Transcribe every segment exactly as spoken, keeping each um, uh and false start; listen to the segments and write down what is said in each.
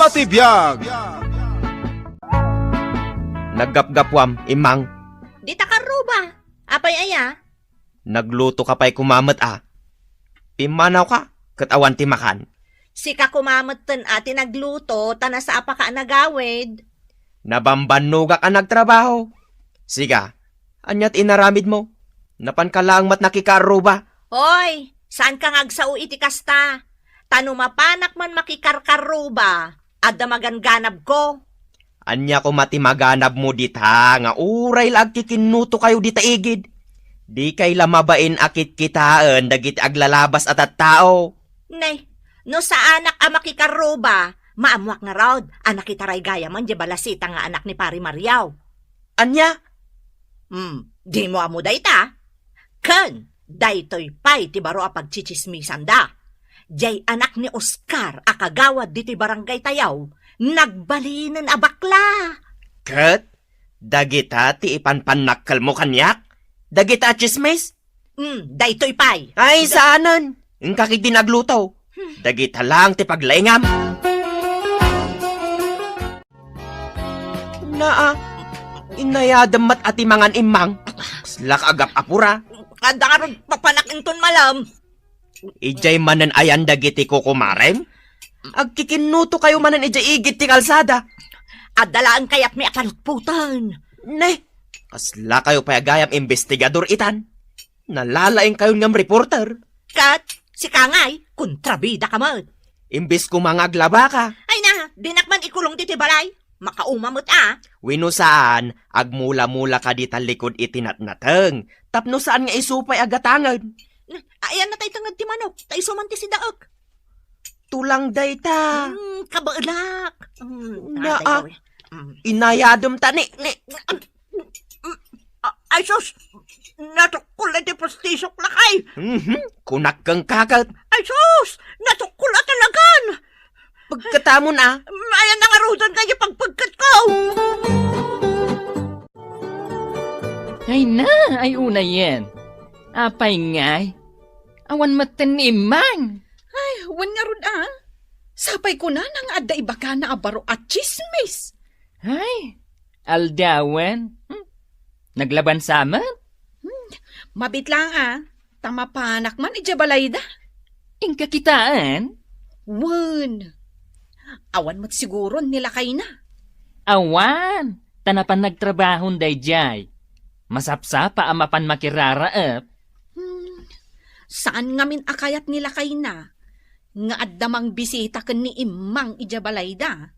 Ti biag. Naggapgapuam, Immang. Dita karruba. Apay aya? Nagluto ka pay koma met a. Pimmanaw ka, ket awan ti makan. Sika koma metten a ti nagluto, ta nasaapa ka a nagawid. Nabambannogak a nagtrabaho. Siga, ania ti inaramidmo? Napanka laeng met nakikaarruba. Hoy, saanka nga agsao iti kasta. Ta no mapanak man makikarkarruba, adda maganganabko. Ania koma ti maganabmo dita nga uray la agkikinnutokayo dita igid? Dikay la mabain a kitkitaen dagiti aglalabas a tattao. Nay, no saanak a makikarruba, maammoak ngarud a nakitaray gayamen diay balasita nga anak ni Pari Mario. Ania? Hmm, dimo ammo dayta? Ken daytoy pay ti baro a pagtsitsismisanda. Diay anak ni Oscar a kagawad ditoy barangaytayo, nagbalinen a bakla. Ket dagita ti ipanpannakkelmo kaniak? Dagita a tsismis? Hmm, daytoy pay. Ay, saanen. Inka ketdi nagluto. Hmm. Dagita laeng ti paglaingam. Naa, inayadem met a ti mangan, Immang. Kasla ka agap-apura. Adda ngarud papanak inton malem. Idiay manen ayan dagiti kukumarem? Agkikinnutokayo manen idiay igid ti kalsada. Adda laeng kayatmi a palutpoten. Ne, kaslakayo pay a gayam imbestigador itan. Nalalaingkayon ngem reporter. Ket sika ngay, kontrabida ka met. Imbes koma nga aglaba ka. Ay na, dinak man ikulong ditoy balay. Makauma met a. Wenno saan, agmula-mula ka dita likud iti natnateng. Tapno saan nga isu pay a gatangen. Ayan na tay tenged ti manok, ta isu man ti sidaek. Tulang dayta. Hmm, kabaelak. Hmm, Naa, daytoy. Hmm. Inayadem ta ni, ni, Ah, ay sus! Natukkol iti pustisok, lakay! Mhm, kunak kenka ket. Ay sus! Natukkol a talagan! Pagkatamon a. Ayan na ngaruden nga iti pagpagketko! Ay na, ay unayen. Apay ngay? Awan metten ni Immang. Ay, wen ngarud a. Sapay kunana nga adda ibagana a baro a tsismis. Ay, aldawen. Hmm. Naglaban sa met? Hmm. Mabit lang a. Ta mapanak man idiay balayda. Inka kitaen? Wen. Awan met siguron ni lakayna. Awan. Ta napan nagtrabahon daydiay. Masapsapa a mapan makiraraep. Hmm. Saan ngamin a kayat ni lakayna nga adda mangbisita ken ni Immang idiay balayda.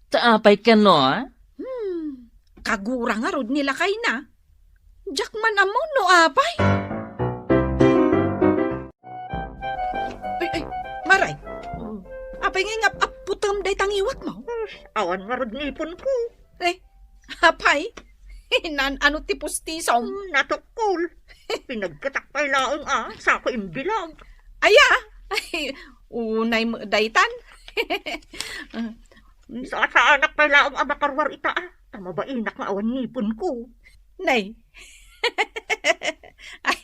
Ta apay kano? Hmm, kagura ngarud ni lakayna. Diak man ammo no apay. Ay, ay, Maray. Apay nga ingap-apputem dayta ngiwatmo? Awan ngarud ngipenko. Eh, apay? Naan-ano ti pustisom? Hmm, natukkol. Pinagketak pay laeng a, sako imbilag. Aya? Ay, unay met daytan. Sasaanak pay laeng a makaruar ita a, ta mabainak nga awan ngipenko. Nay. Ay,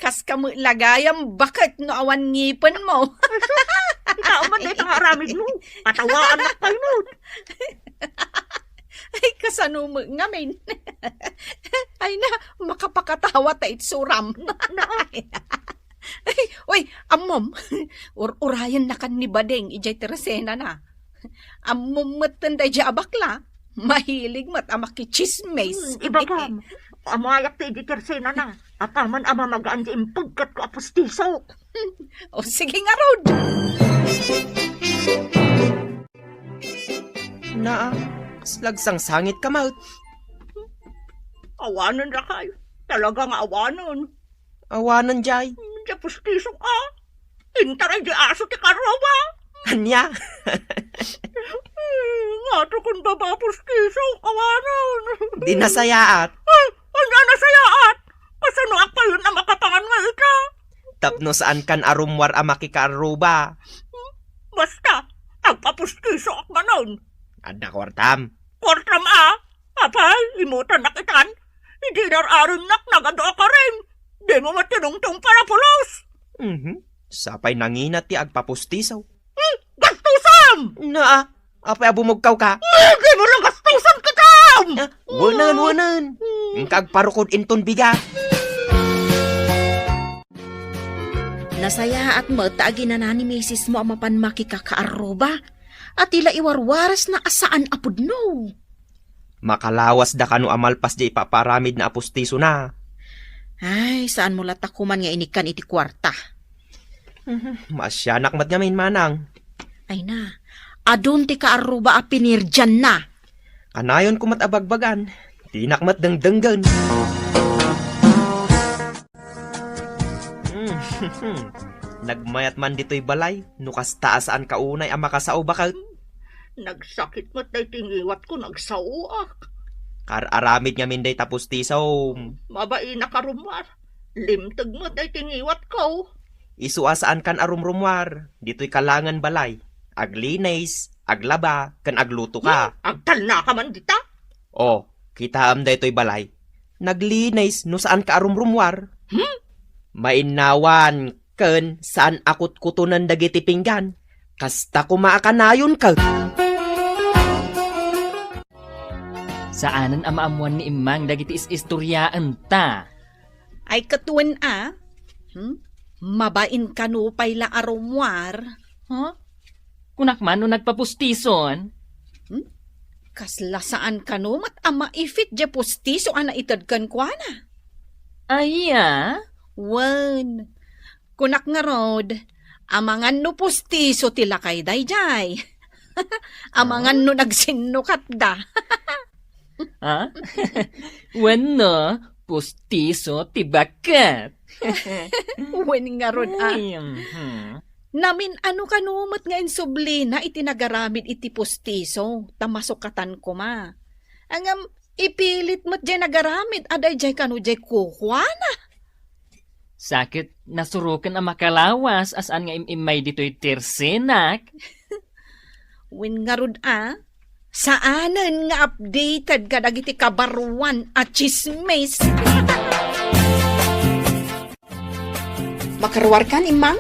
kaska met la gayam baket no awan ngipenmo. Ay, sus, ita man dayta nga aramidmo. Patawaannak pay met. Ay, kasano met ngamin? Ay na, makapakatawa ta itsuram. Na, na. Ay, uy, ammom, ur-urayennakan ni Bading idiay tersenana. Ammom metten daydiay a bakla, mahilig met a makitsismis. Hmm, ibagam, amayak ti idi tersenana. Apaman a mamagaan ti impegkatko a pustisok. O, sige ngarud. Naa, kasla agsangsangitka met. Awanen, lakay. Talaga nga awanen. Awanen, jay. Diay pustisok a. Intaray di aso ti karruba. Ania? Ngato kun baba pustisok, awanen. Di nasayaat. Ay, ania nasayaat? Kasanoak payen a makapangan nga ita? Tapno saankan a rummuar a makikaarruba. Basta, agpapustisoak manen. Adda kuartam? Kuartam a? Apay, imutannak itan. Idi inar-arimnak, nagadu a karim. Dimo met tinungtong para pulos. Mhm. Sapay nangina ti agpapustiso. Hmm, gastusam! Naa, Apay a bumugkaw ka? Dimo lang gastusan kita! Ah, wanan, wanan. Inka agparukod inton bigat. Nasayaat met ta aginana ni misis mo a mapan makikakaarruba. A ti la iwarwarasna a saan a pudno. Makalawas da kano a malpas diay ipaaramidna a pustisona. Ay, saan mo latta koman nga inikkan iti kuarta? Mhm, maasianak met ngamin, manang. Ay na, adun ti kaarruba a pinirdianna. Kanayon ko met a bagbagan, dinak met dengdenggen. Hmm. Nagmayat man ditoy balay, no kasta a saan ka unay a makasao baket. Nagsakit met daytoy ngiwatko, nagsaoak. Kar-aramid ngamin dayta pustisom. Mabainak a rummuar. Limteg met daytoy ngiwatko. Isu a saankan a rumrummuar, ditoy kalangen balay. Aglinis, aglaba, ken agluto ka. Hmm, agtalna ka man dita? O, kitaem daytoy balay. Naglinis no saanka a rumrummuar. Hmm? Mainnawan ken saan a kutkutonen dagiti pinggan. Kasta koma a kanayon ket. Saanen a maammuan ni Immang dagiti is-istoriaenta. Ay, ket wen a? Hmm? Mabain kano pay la a rummuar? Huh? Kunak man no nagpapustison? Hmm? Kasla saan kano met a maifit diay pustiso a naited kenkuana? Aya? Wen, kunak ngarud, amangan no pustiso ti lakay daydiay. Amangan no nagsinnukatda. Ha? Wenno, pustiso ti baket. Wen ngarud a. Ay, mhm. Namin-ano kano met nga insublina iti nagaramid iti pustiso, ta masukatan koma. Ngem, ipilit met diay nagaramid a daydiay kano diay kukuana. Sakit nasuroken a makalawas a saan nga im-immay ditoy tersenak. Wen ngarud a, saanen nga updated kadagiti kabaruan a tsismis. Makaruarkan, Immang?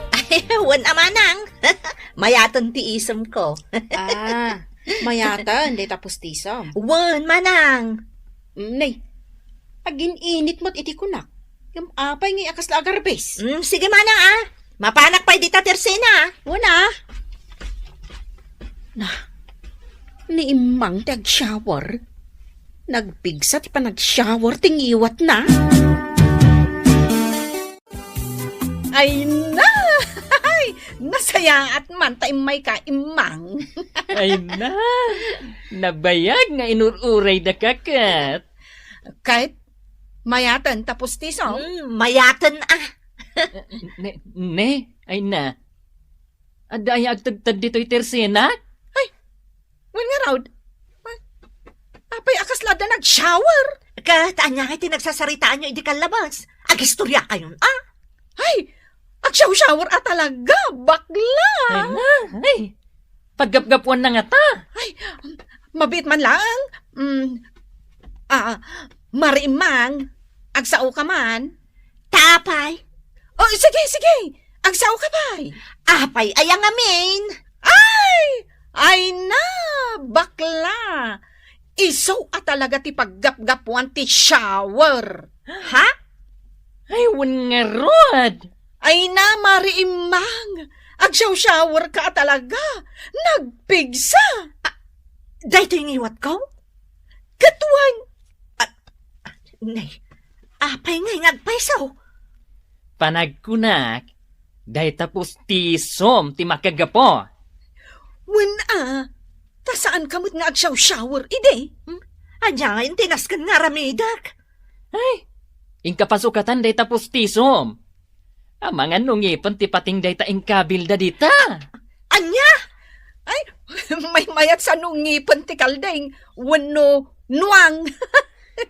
Wen a manang. Mayaten ti isemko. Ah, mayaten, dayta pustisom. Wen, manang. Mm, nay, agin-init met iti kunak. Ngem apay ngay a kasla agarbis? Mm, sige, manang, ah. Mapanak pay dita tersena, ah. Wen a. Na, ni Immang ti agshower. Nagpigsa ti panagshower ti ngiwatna. Ay na! Ay, nasayaat man ta immayka, Immang. Ay na! Nabayag nga inur-urayda kaket. Ket, mayaten ta pustiso? Hmm, mayaten, ah. Ne, ne, ay na. Adda aya agtedted ditoy tersenak? Ay, wen ngarud. Ay, apay a kasla adda nag-shower? Ket ania ngay ti nagsasaritaanyo idi kallabas? Agistoriakayon, ah? Ay, agshow-shower a talaga, bakla! Ay na, ay. Paggapgapuanna ngata. Ay, mabiit man laeng. Mm, ah, Mari Immang, agsao ka man. Ta apay? Oh, sige, sige. Agsao ka pay. Apay aya ngamin? Ay! Ay na, bakla! Isu a talaga ti paggapgapuan ti shower. Ha? Ay, wen ngarud! Ay na, Mari Immang! Agshow-shower ka a talaga! Nagpigsa! Ah, daytoy ngiwatko? Ket wen! Ah, nay, apay ngay nga agpayso? Panagkunak, dayta pustisom ti makagapu. Wen a, ta saanka met nga agshow-shower idi? Hmm? Ania ngay ti nasken nga aramidek? Ay, inka pasukatan dayta pustisom. Amangan no ngipen ti pating dayta inkabilda dita. Ania? Ay, maymayat sa no ngipen ti kalding wenno nuang.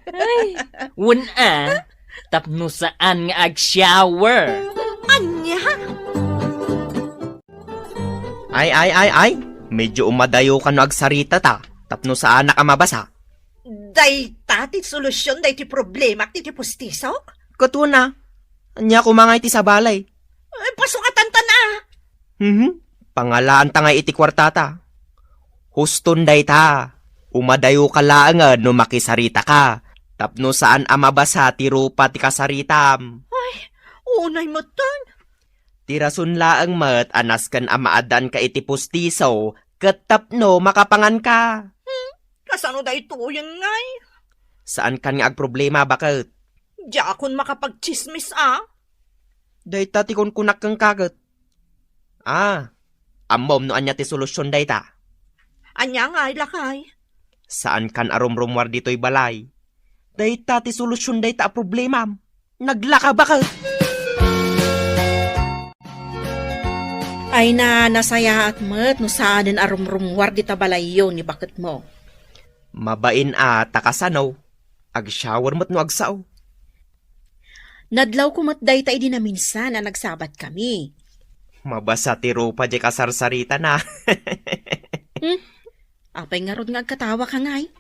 Ay, wen a, tapno saan nga agshower. Ania? Ay, ay, ay, ay. Medyo umadayo kano agsarita ta, tapno saanak a mabasa. Dayta ti solusion daytoy problemak ti, ti pustisok? Ket wen a, ania koma ngay ti sabali? Ay, pasukatantan a. Mhm. Pangalaanta ngay iti kuartata. Huston dayta. Umadayoka laengen no makisaritaka, tapno saan a mabasa ti rupa ti kasaritam. Ay, unay metten. Ti rason laeng met a nasken a maaddaanka iti pustiso ket tapno makapanganka. Hmm, kasano daytoyen ngay? Saankan nga agproblema, baket? Diakon makapagtsismis a. Dayta ti kunkunak kenka ket. Ah, ammom no ania ti solusion dayta? Ania ngay, lakay? Saankan a rumrumuar ditoy balay. Dayta ti solusion dayta a problemam. Naglaka, baket. Ay na, nasayaat met no saanen a rumrumuar dita balayyo ni baketmo. Mabain a ta kasano, agshower met no agsao. Nadlawko met dayta idi naminsan a nagsabatkami. Mabasa ti rupa diay kasarsaritana. Hmm? Apay ngarud nga agkatawaka ngay?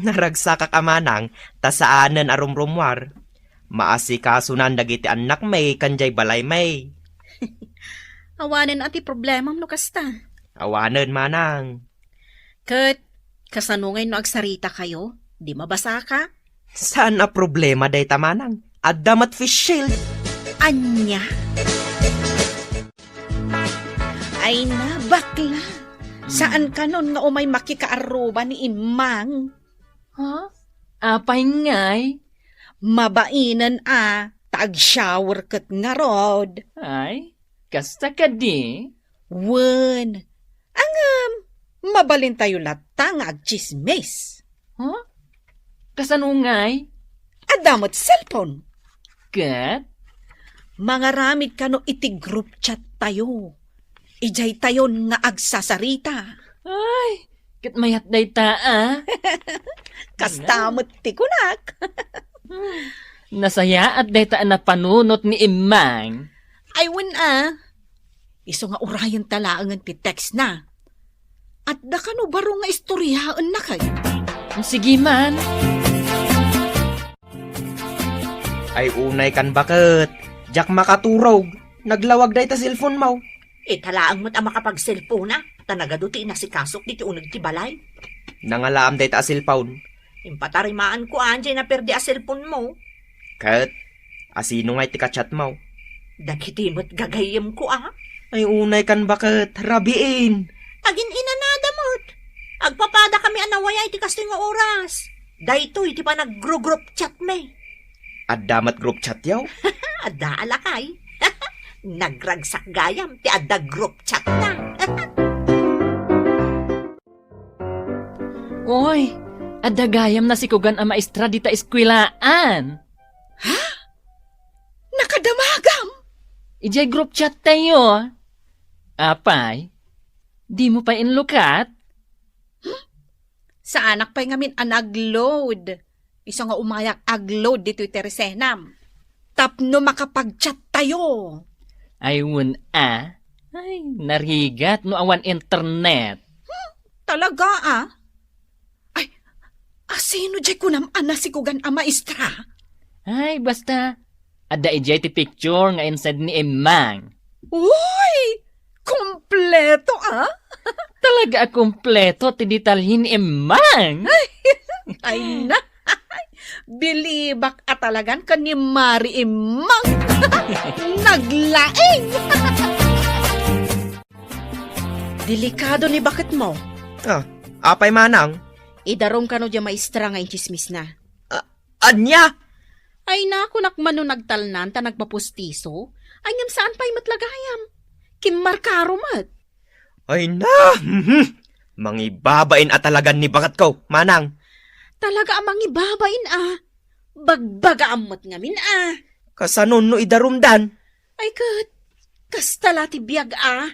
Naragsakak a manang ta saanen a rumrumuar. Maasikasonan dagiti annakmi ken diay balaymi. Awanen a ti problemam no kasta. Awanen, manang. Ket kasano ngay no agsaritakayo? Di mabasaka? Saan a problema dayta, manang. Adda met face shield. Ania? Ay na, bakla. Saan kanon nga umay makikaarruba ni Immang? Ha? Apay ngay? Mabainen a, ta agshower ket ngarud. Ay, kasta kadi? Wen. Ngem, mabalintayo latta nga agtsismis. Ha? Kasano ngay? Adda met cellphone. Ket? Mangaramid kano iti group chat tayo. Idiay tayon nga agsasarita. Ay, ket mayat dayta a. Kasta met ti kunak. Nasayaat dayta a napanunot ni Immang. Ay, wen a. Isu nga urayenta laengen ti text na. Adda kano baro nga istoryaenna kay? Sige man. Ay, unay kan baket. Diak makaturog. Naglawag dayta cellphone mo. Ita laeng met a makapagselpona, ta nagadu ti inasikasok diti uneg ti balay. Nangalaam dayta a cellphone. Impatarimaan ko a diay naperde a cellphone mo. Ket, asino ngay ti ka-chat mo? Dagiti met gagayyem ko a. Ay, unay kan baket, rabiin. Agin-inanada met. Agpapada kami a nawaya iti kastoy nga oras. Daytoy ti panag-group chat mi. Adda met group chat yaw? Adda a lakay. Nagragsak gayam ti adda group chat na. Oy, adda gayam nasikugan a maestra dita eskuelaan. Ha? Nakadamagam? Idiay group chat tayo. Apay, di mo pay inlukat? Saanak pay ngamin a nag-load. Isu nga umayak ag-load ditoy ti resenam. Tapno makapag-chat tayo. Ay, wen a. Ay, narigat no awan internet. Hmm, talaga a? Ay, asino diay kunam a nasikugan a maestra? Ay, basta, adda idiay ti picture nga insend ni Immang. Uy! Kompleto, a? Talaga a kompleto ti detalye ni Immang. Ay, na. Bilibak a talagan ken ni Mari Immang. Naglaing. Delikado ni baketmo. Ah, apay manang? Idarum kano diay maestra nga intsismisna. Ah, ania? Ay, nakunak man no nagtalnan ta nagpapustiso. Ay, ngem saan pay met la gayam. Kimmarkaro met. Ay na! Mhm. Mangibabain a talagan ni baketko, manang. Talaga a mangibabain a. Bagbagaam met ngamin a. Kasano no idarumdan? Ay ket, kasta la ti biag a.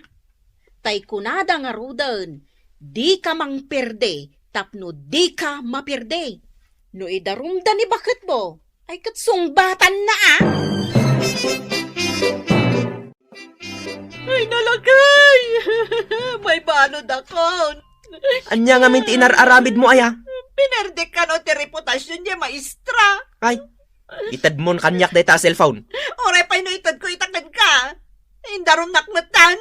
Tay kunada ngaruden, dika mangperde tapno dika maperde. No idarumda ni baketmo, ay ket sungbatanna a. Ay, nalakay! May balodakon. Ania ngamin ti inar-aramidmo aya? Pinerdek kano ti reputasion diay maestra. Ay, itedmon kaniak dayta a cellphone. Uray pay no itedko ita kenka. Indarumnak metten.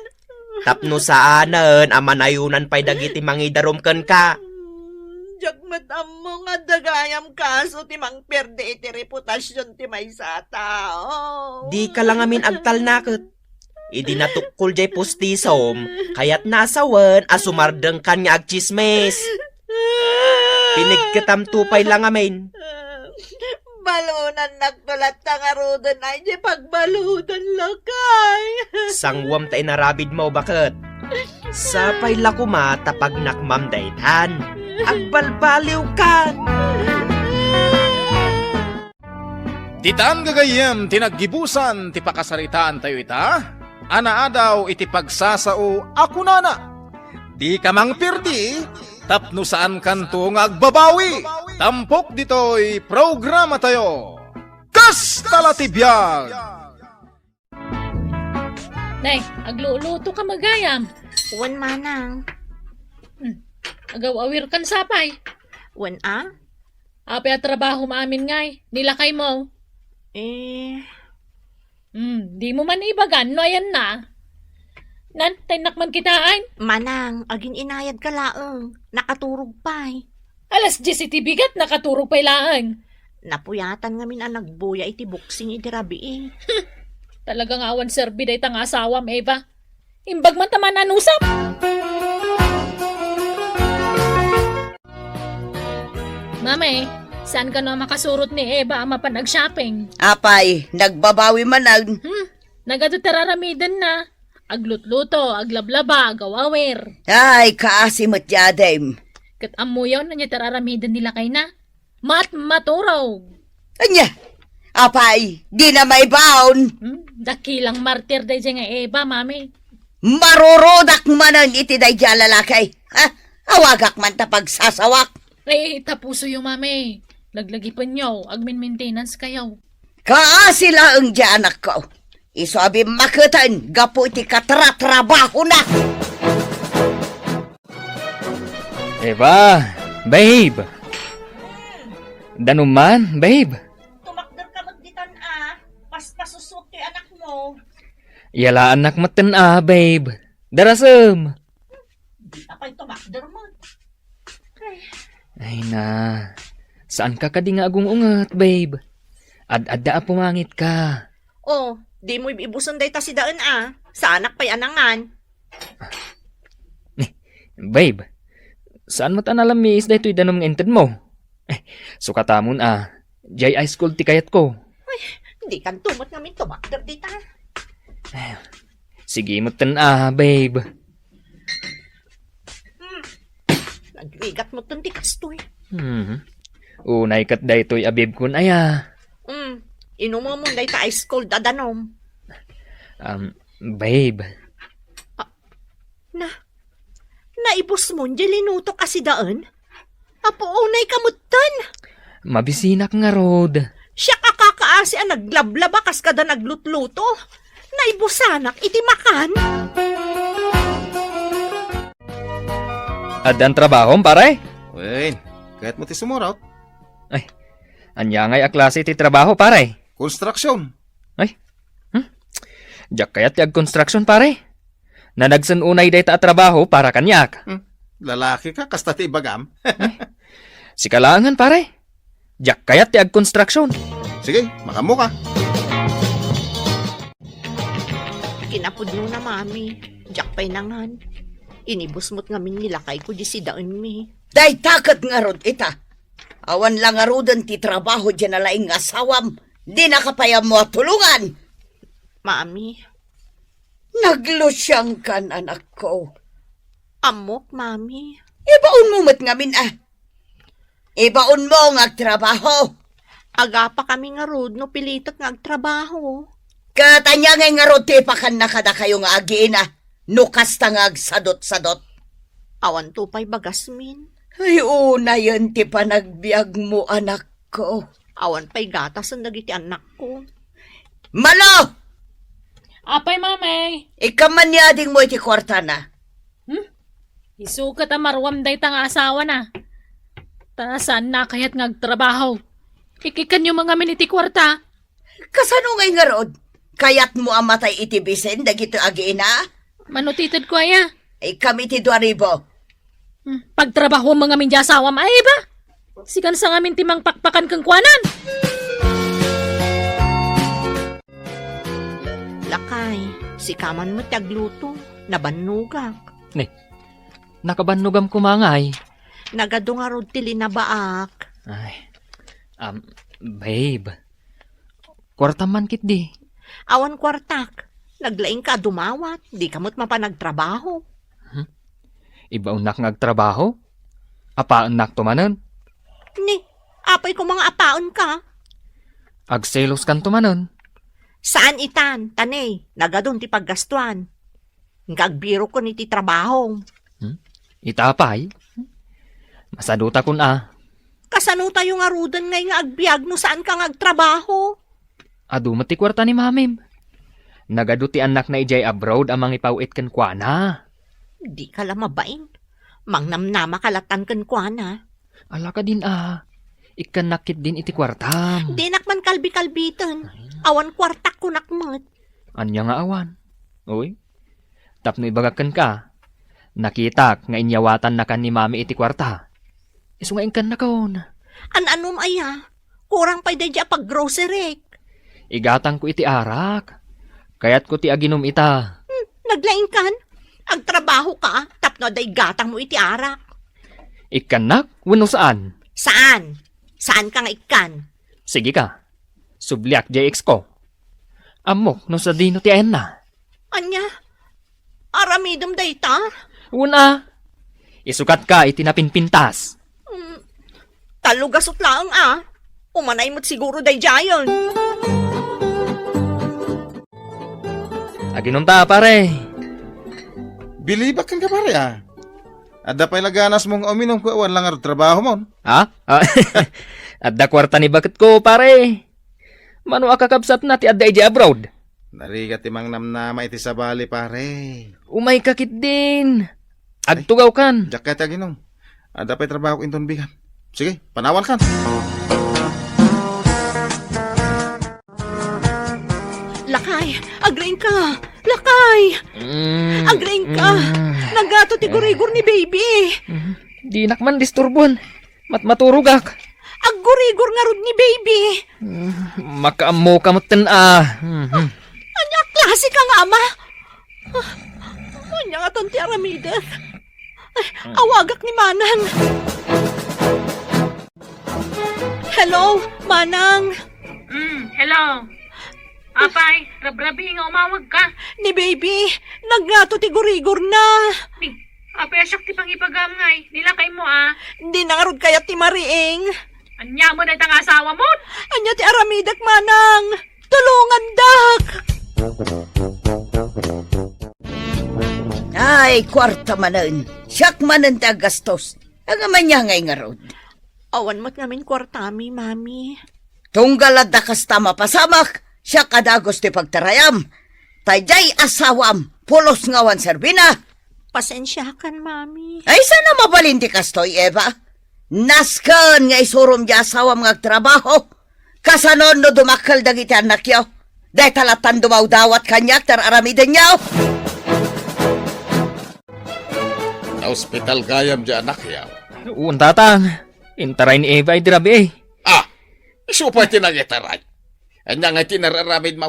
Tapno saanen a manayonan pay dagiti mangidarum kenka. Diak met ammo nga adda gayam kaso ti mangperdi iti reputasion ti maysa a tao. Dika la ngamin agtalnaket. Idi natukkol jay pustisom, kayatna a sawen a sumardengkan nga agtsismis. Pinigketamto pay la ngamin. Balonannakto latta ngaruden ay di pagbaludan, lakay. Sanguam ta inarabidmo, baket. Sapay la koma ta pagnakmam daytan. Agbalbaliwkan. Ditan gagayyem ti naggibusan ti pakasaritaantayo ita, a naadaw iti pagsasao a kunana, "Dika mangperdi, tapno saankanto nga agbabawi." Tampok ditoy programatayo. Kasta la ti biag! Nay, agluluto ka met gayam. Wen, manang. Hmm. Agaw-awir kan sapay. Wen a? Apay a trabaho maamin ngay, ni lakaymo? Eh. Hmm, dimo man ibagan no ayanna. Nan, taynnak man kitaen. Manang, agin-inayad ka laeng. Nakaturog pay. Alas dies iti bigat, nakaturog pay laeng. Napuyatan ngamin a nagbuya iti boxing iti rabii. Talaga nga awan serbi dayta nga asawam, Eva. Imbag man ta man anusam. Mame, saan kano a makasurot ni Eva a mapan ag-shopping? Apay, nagbabawi manen. Hmm, nagadu ti raramidenna. Aglutluto, aglablaba, agawawir. Ay, kaasi met ti adim. Ket ammoyo no ania ti raramiden ni lakayna? Mat-, maturog. Ania? Apay, dina maibaon. Hmm, dakilang martir daydiay nga Eva, mami. Marurudak manen iti daydiay a lalaki. Ha? Awagak man ta pagsasawak. Ay, tapusoyo, mami. Laglagipenyo, agmin-maintenance kayo. Kaasi laeng diay anakko. Isu a bimmaketen gapu iti katratrabahona. Eva, babe. Danum man, babe. Tumakder ka met ditan a, paspasusot ti anakmo. Yalaannak metten a, babe. Darasem. Dita pay tumakder met. Ay na, saanka kadi nga agung-unget, babe? Ad-adda a pumangitka. Oh, dimo ib-ibusen dayta sidaen a. Saanak pay a nangan. Ni, babe, saan met a nalammiis daytoy danum nga intedmo? Eh, sukatamon a, diay ice cold ti kayatko. Ay, dikanto met ngamin tumakder dita. Eh, sige metten a, babe. Hmm. Nagrigat metten ti kastoy. Hmm. Unay ket daytoy a bibkon aya. Hmm. Inumemon dayta ice cold a danum. Um, babe. Ah, na, naibusmon diay linutok a sidaen? Apo, unay ka metten. Mabisinak ngarud. Siak a kakaasi a naglablaba kas kada naglutluto. Naibusanak iti makan. Addan trabahom, pare? Wen, kayatmo ti sumurot? Ay, ania ngay a klase ti trabaho, pare? Konstruksyon. Ay, hmm? Diak kayat ti agkonstruksyon, pare. Nanagsen unay dayta a trabaho para kaniak. Hmm. Lalaki ka, kasta ti ibagam. Ay, sika laengen, pare. Diak kayat ti agkonstruksyon. Sige, makaammo ka. Kinapudnona, mami. Diak pay nangan. Inibus met ngamin ni lakayko diay sidaenmi. Dayta ket ngarud ita. Awan la ngaruden ti trabaho diay nalaing nga asawam. Dinaka pay ammo a tulongan. Mami, naglusiangkan, anakko. Ammok, Mami. Ibaonmo met ngamin a. Ibaonmo nga agtrabaho. Agapakami ngarud no pilitek nga agtrabaho. Ket ania ngay ngarud ti ipakanna kadakayo nga agiina no kasta nga agsadutsadut? Awanto pay bagasmin. Ay, unayen ti panagbiagmo, anakko. Awan pay gatasen dagiti annakko. Malo! Apay, Mamay? Ikkan man ni adingmo iti kuartana. Hmm? Isu ket a maruam dayta nga asawana. Ta saanna a kayat nga agtrabaho. Ikkanyo man ngamin iti kuarta. Kasano ngay ngarud? Kayatmo a matay iti bisin dagiti agiina? Mano ti itedko aya? Ikam iti dua ribu. Hmm, pagtrabahuam ngamin diay asawam, ay ba? Sikan sa ngamin ti mangpakpakan kenkuanan. Lakay, sika man met ti agluto. Nabannogak. Ne, nakabannogam koma ngay. Nagadu ngarud ti linabaak. Ay, um, babe, kuartam man ketdi. Awan kuartak. Naglaingka a dumawat. Dika met mapan agtrabaho. Hmm? Ibaonnak nga agtrabaho? Apaennakto manen? Ni, apay koma nga apaenka? Agseloskanto manen? Saan itan, ta ne, nagadun ti paggastuan. Nga agbirokon iti trabaho. Hmm? Ita pay? Masadutakon a. Kasano tayo ngaruden ngay nga agbiag no saanka nga agtrabaho? Adu met ti kuarta ni mamim. Nagadu ti annakna idiay abroad a mangipaw-it kenkuana. Dika la mabain. Mangnamnamaka latan kenkuana. Ala kadin a. Ikkannak ketdin iti kuartam. Dinak man kalbi-kalbiten. Awan kuartak kunak met. Ania nga awan? Uy, tapno ibagak kenka, nakitak nga inyawatannaka ni Mami iti kuarta. Isu nga inkannakon. An-anom aya? Kurang pay daydi a paggroceryk. Igatangko iti arak. Kayatko ti aginom ita. Hmm, naglaingkan? Agtrabahoka tapno adda igatangmo iti arak. Ikkannak wenno saan? Saan? Saanka nga ikkan? Sige ka. Subliak diay ex ko. Ammok no sadino ti ayanna. Ania? Aramidem dayta? Wen a. Isukatka iti napinpintas. Mm, tallo gasut laeng a. Umanay met siguro daydiayen. Aginom ta, pare. Bilibak kenka, pare, a. Adda pay la ganasmo nga uminom ket awan la ngarud trabahomon? Ha? Ah, adda kuarta ni baketko, pare. Mano a kakabsatna ti adda idiay abroad? Narigat ti mangnamnama iti sabali, pare. Umayka ketdin. Agtugawkan. Diak kayat aginom. Adda pay trabahok inton bigat. Sige, panawankan. Lakay, agriingka. Lakay! Mm, agriingka. Mm. Naggato ti gurigor ni baby. Mm, dinak man disturbuan. Mat-, maturogak. Aggurigor ngarud ni baby. Mm, makaammoka metten a. Mhm. Ania a klasika nga ama? Ah, ania ngaton ti aramidek? Ay, awagak ni Manang. Hello, Manang. Mm, hello. Apay, rabrabi nga umawagka. Ni baby, naggato ti gurigorna. Ni, apay a siak ti pangibagam ngay, ni lakaymo a. Dina ngarud kayat ti mariing. Ania met dayta nga asawamo? Ania ti aramidek, Manang? Tulongandak! Ay, kuarta manen. Siak manen ti aggastos. Ngem ania ngay ngarud? Awan met ngamin kuartami, Mami. Tunggal adda kasta mapasamak, siak a dagus ti pagtarayam. Ta diay asawam, pulos nga awan serbina. Pasensiakan, Mami. Ay, saan a mabalin ti kastoy, Eva? Nasken nga isurom diay asawam nga agtrabaho. Kasano no dumakkel dagiti annakyo? Dayta lattan dumawdawat kaniak ti ar-aramidenyo. Naospital gayam diay annakyo? Wen, Tatang. Intaray ni Eva idi rabii. Ah, isu pay ti nangitaray. Ania ngay ti nar-aramidmo?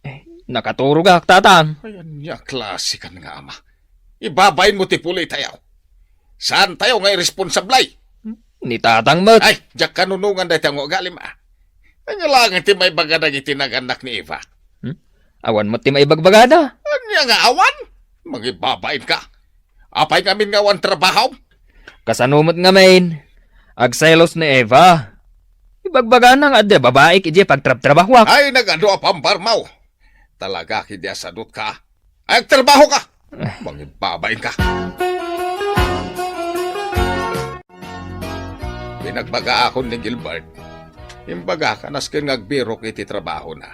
Eh, nakaturogak, Tatang. Ay, ania a klase kan nga ama? Ibabainmo ti pulitayo. Saantayo nga iresponsable? Ni Tatang met. Ay, diak kanunongan dayta nga ugalim a. Ania laeng ti maibaga dagiti nagannak ni Eva? Hmm? Awan met ti maibagbagada. Ania nga awan? Mangibabainka. Apay ngamin nga awan trabaho? Kasano met ngamin? Agselos ni Eva. Ibagbagana nga adda babaik idiay pagtrabtrabahoak. Ay, nagadu a pambarmaw. Talaga, kidi a sadutka. Ay, agtrabahoka! Mangibabainka. Pinagbagaakon ni Gilbert. Imbagak a nasken nga agbirok iti trabahona.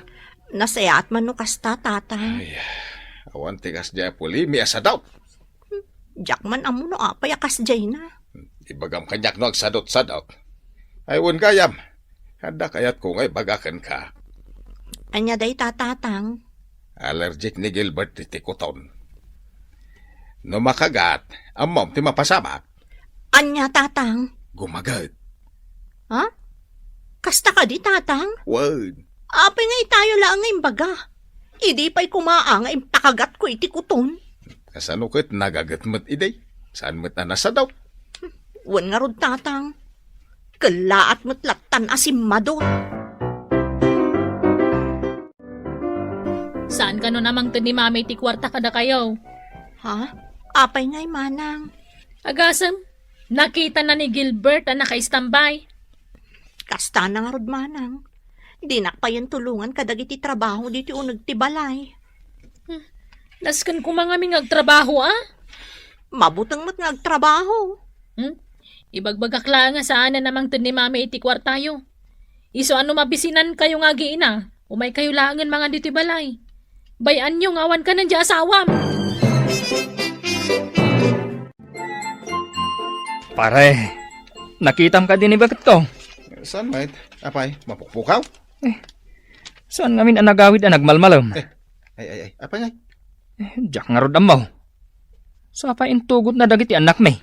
Nasayaat man no kasta, Tatang. Ay, awan ti kasdiay a pulimi a sadut. Diak man ammo no apay a kasdiayna. Ibagam kaniak no agsadutsadut. Ay, wen gayam. Adda kayatko nga ibaga kenka. Ania dayta, Tatang? Allergic ni Gilbert iti koton. No makagat, ammom ti mapasamak. Ania, Tatang? Gumagat. Ha? Kasta kadi, Tatang? Wen. Apay nga itayo laeng nga imbaga? Idi pay koma nga impakagatko iti kuton. Kasano ket nagaget met idi? Saan met a nasadaw? Wen ngarud, Tatang. Kellaat met lattan a simmadut. Saan kano a mangted ni Mami iti kuarta kadakayo? Ha? Apay ngay, Manang? Agasem, nakitana ni Gilbert a nakaistambay. Kastana ngarud, Manang. Dinak payen tulongan kadagiti trabaho ditoy uneg ti balay. Hmm. Nasken koma ngamin nga agtrabaho, a? Mabuteng met nga agtrabaho. Hmm? Ibagbagak laeng a saanen a mangted ni Mami iti kuartayo. Isu a no mabisinankayo nga agiina, umaykayo laengen mangan ditoy balay. Bay-anyo nga awan kanen diay asawam. Pare, nakitam kadi ni baketko? Saan met? Apay, mapukpukaw? Eh, saan ngamin a nagawid a nagmalmalem? Eh, ay, ay, ay, apay ngay? Eh, diak ngarud ammo. Sapay intugotna dagiti annakmi.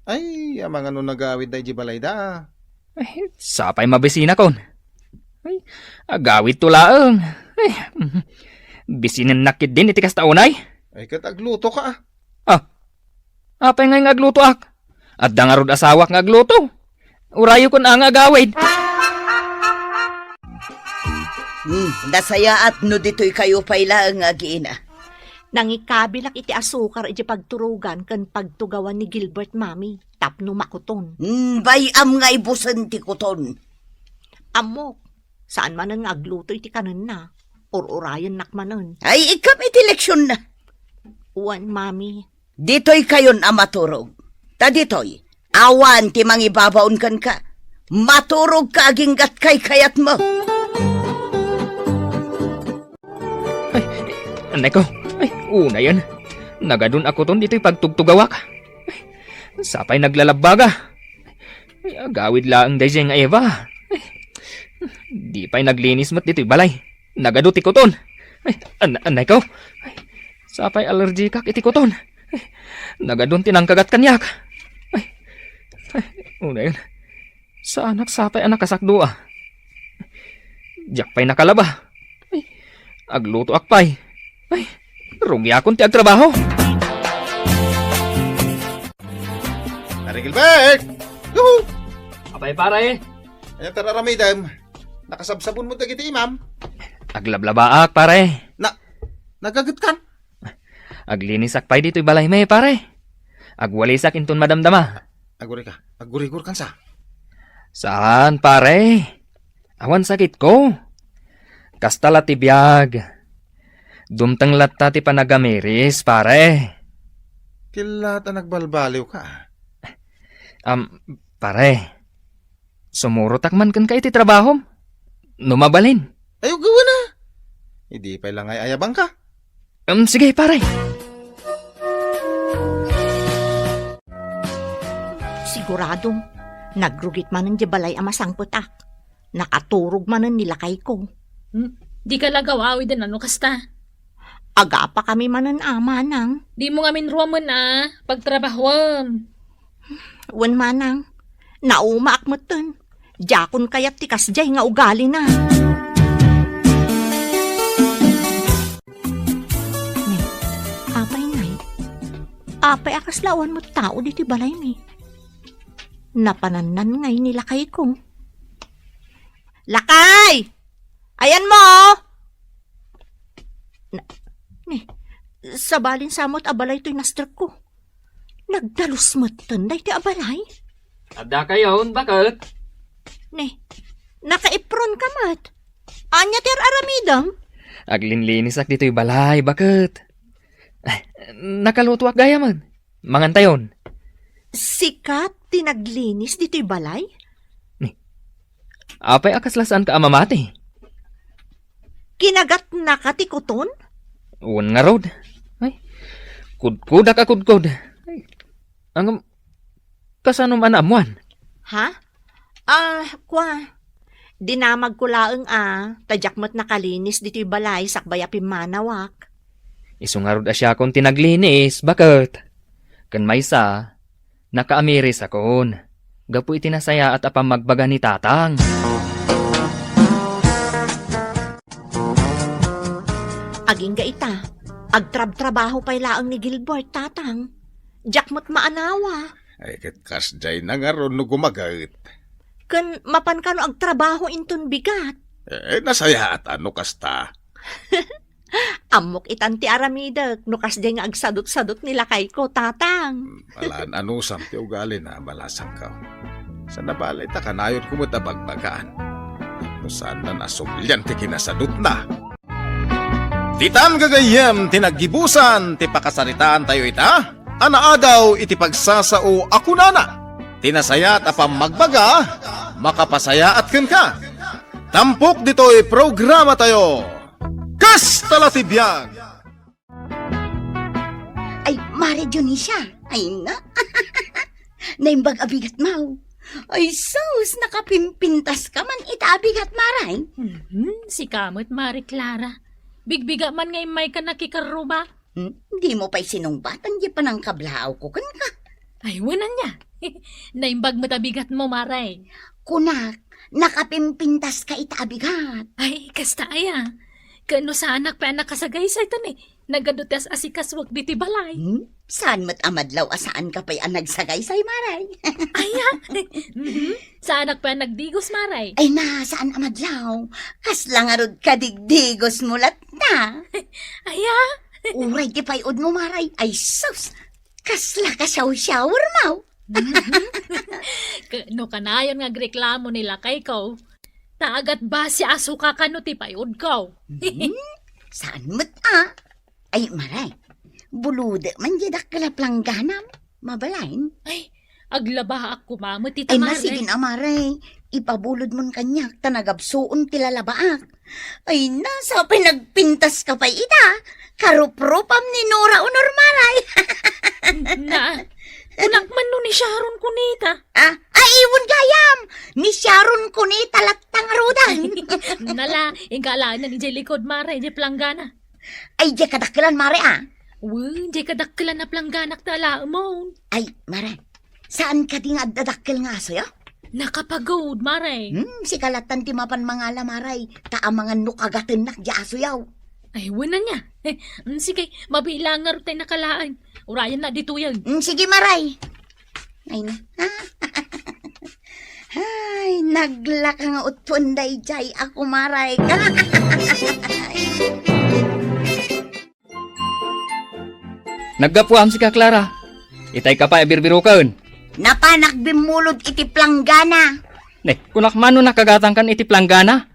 Ay, amangan no nagawid daydi balayda. Ay, sapay mabisinakon. Ay, agawidto laeng. Ay, mhm. Bisinennak ketdin iti kasta unay. Ay, ket aglutoka, a. Ah, apay ngay nga aglutoak? Adda ngarud asawak nga agluto. Urayokon a nga agawid. Hmm, nasayaat no ditoykayo pay laeng nga agiina. Nangikabilak iti asukar iti pagturogan ken pagtugawan ni Gilbert, Mami, tapno makuton. Hmm, bay-am nga ibusen ti kuton. Ammok, saan manen nga agluto iti kanenna. Ur-urayennak manen. Ay, ikkam iti leksionna. Wen, Mami. Ditoykayon a maturog. Ta ditoy, awan ti mangibabaon kenka. Maturogka aginggat kaykayatmo. Ay, anay ko. Ay, unayen. Nagadun a kuton ditoy pagtugtugawak. Ay, sapay naglalabbaga. Ay, agawid laeng daydiay nga Eva. Ay, di pay naglinis met ditoy balay. Nagadu ti kuton. Ay, an-, anay ko. Ay, sapay allergikak iti kuton. Ay, nagadun ti nangkagat kaniak. Ay, ay, unayen. Saanak sapay a nakasakdua. Diak pay nakalaba. Ay, aglutoak pay. Ay, rugiakon ti agtrabaho. Pare Gilbert! Yuhu! Apay, pare? Ania ti ar-aramidem? Nakasabsabon mo dagiti imam? Aglablabaak, pare. Na, nagagetkan? Aglinisak pay ditoy balaymi, pare. Agwalisak inton madamdama. Agurika. Agurigurkan sa. Saan, pare? Awan sakitko. Kasta la ti biag. Dumteng latta ti panagamiris, pare. Ti laat a nagbalbaliwka. Am, pare. Sumurotak man kenka iti trabahom. No mabalin. Ay, gawana. Idi pay la nga ay-ayabangka. Um, sige, pare. Sigurado, nagrugit manen di balay a masangpetak. Nakaturog manen ni lakayko. Hmm? Di ka lagaw awiden ano kasta? Agapa kami manen a, manang. Di mo ngamin ruamen a, pagtrabahuam. Wen manang, naumaak metten. Diakon kayat ti kasdiay nga ugalina. Nay, apay ngay? Apay a kasla awan met tao ditoy balaymi? Napanannan ngay ni lakayko. Lakay! Ayanmo! Na, ni, sabalin sa met a balay toy nasterko. Nagdalus metten daytoy a balay? Adda kayon, baket? Ni, nakaipron ka met. Ania ti ar-aramidem? Aglinlinisak ditoy balay, baket. Ay, nakalutoak gayamen. Mangantayon. Sika ti naglinis ditoy balay? Ni, apay a kasla saanka a mamati? Kinagatnaka ti kuton? Wen ngarud. Ay, kudkodak a kudkod. Ay, ngem, kasano man a naammuan? Ha? Ah, kua. Dinamagko laeng a, ta diak met nakalinis ditoy balay sakbay a pimmanawak. Isu ngarud a siakon ti naglinis, baket? Ken maysa, nakaamirisakon gapu iti nasayaat a pammagbaga ni Tatang. Agingga ita, agtrabtrabaho pay laeng ni Gilbert, Tatang. Diak met maanawa. Ay, ket kasdiay na ngarud no gumaget. Ken mapan kano agtrabaho inton bigat? Eh, nasayaat a no kasta. Ammok itan ti aramidek no kasdiay nga agsadutsadut ni lakayko, Tatang. Hmm, balaan anusam ti ugalina, balasangko. Saan a bale ta kanayonko met a bagbagaan. No saan a nasublian ti kinasadutna. Ditan gagayyem ti naggibusan ti pakasaritaantayo ita a naadaw iti pagsasao a kunana, ti nasayaat a pammagbaga, makapasayaat kenka. Tampok ditoy programatayo, Kasta la ti biag! Ay, Mare Dionisia, ay na. Naimbag a bigat, maw. Ay, sus, nakapimpintas ka man ita a bigat, Mare. Mhm, sika met, Mare Clara. Bigbiga man nga immayka nakikarruba. Hmm, dimo pay sinungbatan di panangkablaawko kenka. Ay, wen ania. Naimbag met a bigatmo, Mare. Kunak, nakapimpintas ka ita a bigat. Ay, kasta aya. Ken no saanak pay a nakasagaysay ta ni, nagadu ti as-asikasuak diti balay. Hmm? Saan met a madlaw a saan ka pay a nagsagaysay, Mare? Aya? Mhm. Saanak pay a nagdigos, Mare. Ay na, saan a madlaw. Kasla ngarud kadigdigos mo latta. Aya? Uray ti pay-od mo, Mare. Ay sus, kasla ka shower mo. Mhm. Ke-, no kanayon nga agreklamo ni lakayko, ta agatbasi a suka kano ti pay-odko. Mhm. Saan met a? Ay, Mare, bulodek man diay dakkel a plangganam. Mabalin? Ay, aglabaak koma met ita, Mare. Ay, na, sige na, Mare. Ipabulod mon kaniak, ta nagabsuon ti lalabaak. Ay, na, sa pay nagpintas ka pay ita. Karuprupam ni Nora Honor, Mare. Na, kunak man no ni Sharon Cuneta. Ah, ay, iwan gayam. Ni Sharon Cuneta latta ngaruden. Nala, ingka alaen na ni jay likod, Mare, jay planggana. Ay, jay kadakkelan, Mare, ah. Wen, jay kadakkelan a plangganak ta alaemon. Ay, Mare, saan kadi nga adda dakkel nga asoyo? Nakapagod, Mare. Hmm, sika lattan ti mapan mangala, Mare. Ta amangan no kagatennak jay asoyo. Ay, wen ania. Hmm, sige, mabiit laeng ngarud tay nakalaen. Urayen na ditoyen. Hmm, sige, Mare. Ay na. Ay, naglaka nga utpon dayjay a kumaray. Naggapuam sika, Clara. Itay ka pay a birbiruken. Napanak bimmulod iti planggana. Ne, kunak man no nakagatangkan iti planggana?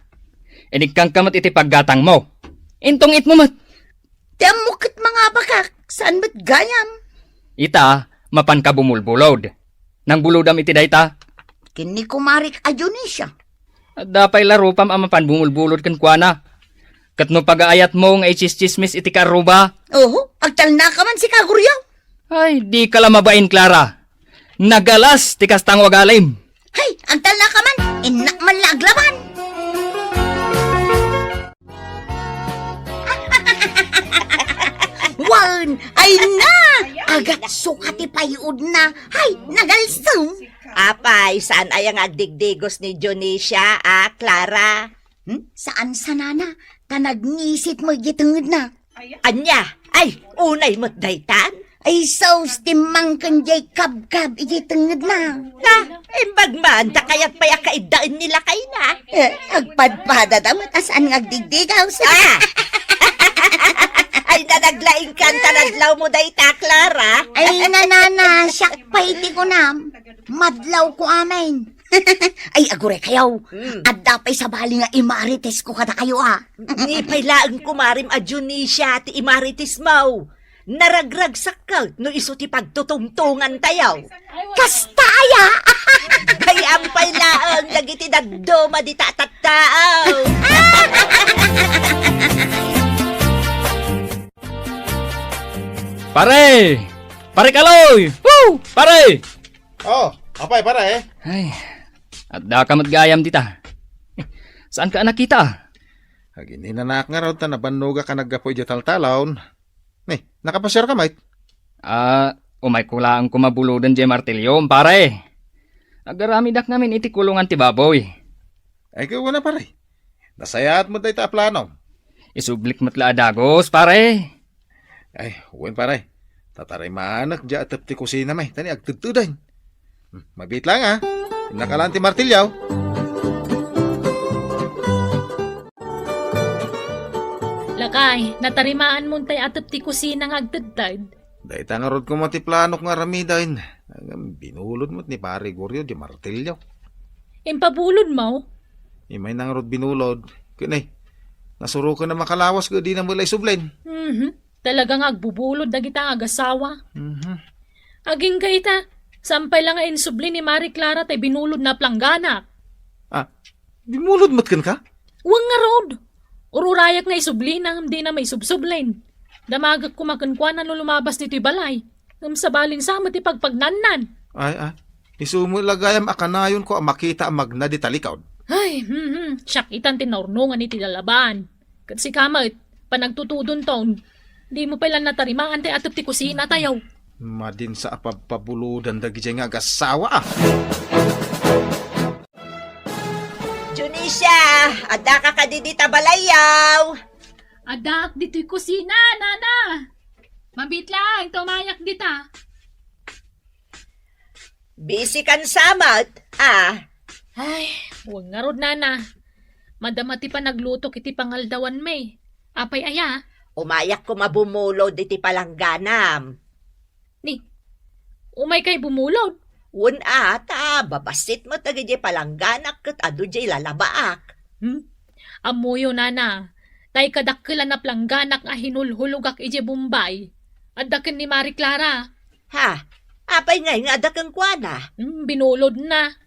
Inigkan ka met iti paggatangmo. Intungitmo met. Ti ammok ket mangabakak, saan met gayam? Ita, mapanka bumulbulod. Nangbulodam iti dayta? Ken ni kumarik a Dionisia. Adda pay la rupam a mapan bumulbulod kenkuana. Ket no pagaayatmo nga itsischismis iti kaarruba? Oho, agtalnaka man sika, Goryo. Ay, dika la mabain, Clara. Nagalas ti kasta nga ugalim. Hay, agtalnaka man, innak man la aglaban. Wen, ay na! Agatsuka ti pay-odna. Hay, nagalsem. Apay, saan aya nga agdigdigos ni Dionisia, a, Clara? Hmm? Saan sanana, ta nagnisit mo iti tengedna. Ania? Ay, unay met daytan? Ay, sus, timmangken jay kabkab iti tengedna. Na, imbag man, ta kayat pay a kaiddaen ni lakayna. Eh, agpadpadada met a saan nga agdigdigaw. Ah! Ay, nanaglaingkan ta nadlaw mo dayta, Clara. Ay, nanana, siak pay ti kunam. Madlaw ko amin. Ay, aguray kayo. Hmm. Adda pay sabali nga imarites ko kada kayo, ah. Ni pay laeng kumarim a Dionisia ti imarites mo. Naragragsakka no isu ti pagtutungtungan tayo. Kasta aya! Gayam pay laeng dagiti dadduma dita a tattao. Pare! Pare Kaloy! Woo! Pare! Oh, apay, pare? Ay, adda ka met gayam dita. Saan ka a nakita? Agininanak ngarud ta nabannogak a naggapu idiay taltalon. Ni, nakapasiar ka met? Ah, Umayko laeng koma buloden diay martiliom, pare. Agaramidak ngamin iti kulongan ti baboy. Ay, kaywana, pare. Nasayaat met dayta a plano. Isublik met la a dagus, pare. Ay, wen, pare. Tatarimanak diay atep ti kusina, may. Tani agtedteden. Hmm, mabiit lang, ah. Innaka lang ti martilyo. Lakay, natarimaan mon tay atep ti kusina nga agtedted. Dayta ngarud koma ti planok nga aramiden. Ngem binulod met ni Pare Goryo diay martilyo. Impabulod mo? Imay na ngarud binulod. Ken ay, nasuroken a makalawas ket dina met la isublen. Mhm. Talaga nga agbubulod dagita nga agasawa. Mhm. Agingga ita, saan pay la nga insubli ni Mari Clara tay binulod na planggana. Ah, binulod met kenka? Wen ngarud. Ururayak nga isublina ngem dina maisubsublen. Damagek koma kenkuana no lumabas ditoy balay. Ngem sabalin sa met ti pagpagnannan. Ay, ay. Isu met la gayam a kanayonko a makita a magna di talikod. Ay, hmm, hmm. Siak itan ti naurnongan iti lalaban. Ket sika met, panagtutudonton. Dimo pay la natarimaan tay atep ti kusina tayo. Madin sa a pabpabulodan dagidiay nga agasawa, ah. Junisia, addaka kadi dita balayyo? Addaak ditoy kusina, nana. Mabiit lang, tumayak dita. Busy kan sa met, ah. Ay, wen ngarud, nana. Madama ti panaglutok iti pangaldawan, may. Apay aya? Umayak koma bumulod iti palangganam. Ni, umay kay bumulod? Wen a, ta babassit met dagiti palangganak ket adu diay lalabaak. Hmm? Ammoyo, nana, tay kadakkel a naplangganak a hinulhulogak idiay Bombay. Adda ken ni Mari Clara. Ha? Apay ngay nga adda kenkuana? Hmm, binulodna.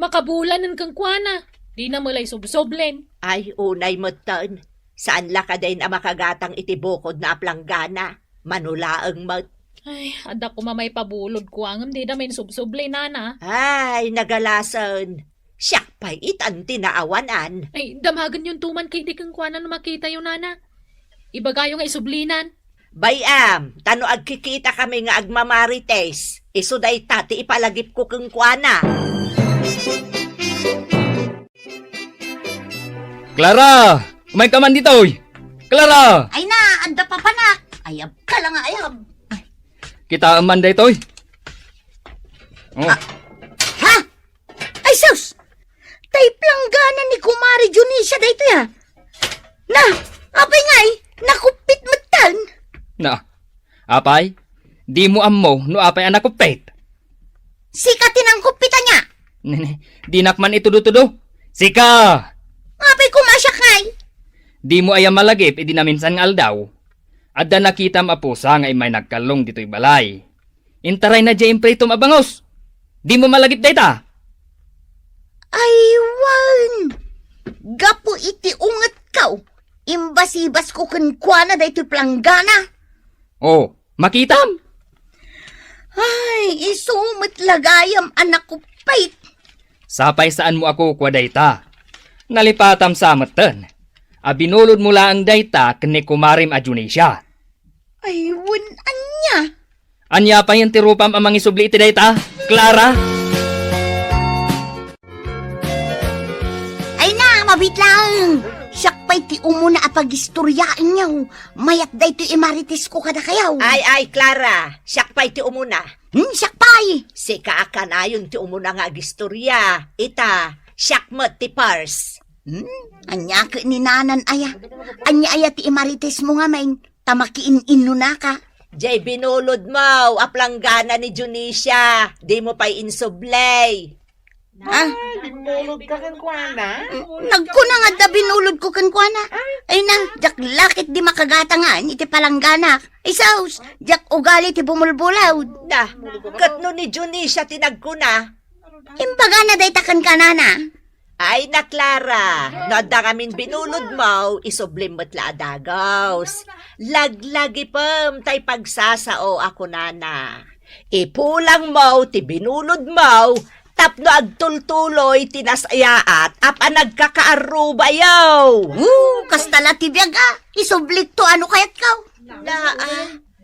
Makabulanen kenkuana. Dina met la isubsublen. Ay, unay metten. Saan la kadi a makagatang iti bukodna a planggana? Mano laeng met. Ay, adda koma maipabulod kua ngem dida maisubsubli, nana. Ay, nagalasen. Siak pay itan ti naawanan. Ay, damagenyon tuman kadi kenkuana no makitayo, nana. Ibagayo nga isublinan. Bay-am, ta no agkikitakami nga agmamarites, isu dayta ti ipalagipko kenkuana. Clara! Umayka man ditoy! Clara! Ay na, adda papanak! Ayab ka lang nga ayab. Kitaem man daytoy. Oh. Ah, ha? Ay, sus! Tay planggana ni Kumare Dionisia daytoy, ah. Na, apay ngay, nakuppit metten. Na, apay, dimo ammo no apay a nakuppit? Sika ti nangkuppit ania. Nene, dinak man itudo-tudo. Sika! Apay koma siak ngay? Dimo aya malagip idi naminsan nga aldaw? Adda nakitam a pusa nga immay nagkallong ditoy balay. Intarayna diay impritom a bangus. Dimo malagip dayta? Ay, wen. Gapu iti ungetko, imbasibasko kenkuana daytoy planggana. Oh, makitam? Ay, isu met la gayam a nakuppit. Sapay saanmo a kukua dayta. Nalipatam sa metten a binulodmo laeng dayta ken ni kumarem a Dionisia. Ay, wen ania? Ania payen ti rupam a mangisubli iti dayta, Clara? Ay na, mabiit laeng. Siak pay ti umuna a pagistoriaenyo. Mayat daytoy imaritesko kadakayo. Ay, ay, Clara, siak pay ti umuna. Hmm, siak pay. Sika a kanayon ti umuna nga agistoria. Ita, siak met ti pars. Hmm? Ania ket ni nanan aya? Ania aya ti imaritesmo ngamin? Ta makiin-innunaka. Jay binulodmo a planggana ni Dionisia, dimo pay insubley. Ah? Binulod ka kenkuana? Nagkuna nga adda binulod ko kenkuana. Ay na, diak lakit di makagatangan iti palangganak. Ay sus, diak ugali ti bumulbulaw. Da, ket no ni Dionisia ti nagkuna? Imbagana dayta kenkuana. Ay na, Clara, no adda ngamin binulodmo, isublim met la a dagus. Laglagipem tay pagsasao a kunana. Ipulangmo ti binulodmo tapno agtultuloy ti nasayaat a panagkakaarrubayo. Woo, kasta la ti biag a, isublikto a no kayatko. Naa.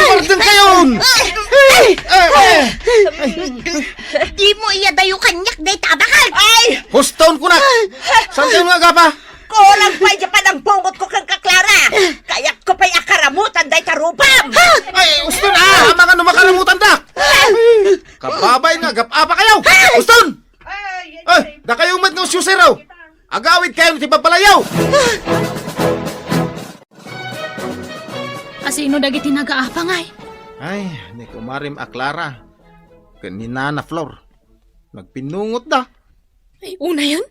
Sumardeng kayon! Ay! Ay! Ay! Dimo iyadayo kaniak dayta a bakal! Ay! Hustaon ko na! Saan kayo nga agapa? Kulang pay di panangpungot ko kenka, Clara! Kayat ko pay a karamutan dayta rubam! Ay, husto na! Amangan no makaramutan da! Kababain nga agapa kayo! Huston! Ay, dakayo met nga usyosi raw! Agawid kayo ti babalayaw! Asino dagiti nagaapa ngay? Ay, ni kumarim a Clara ken ni Nana Flor. Nagpinnungotda. Ay, unayen?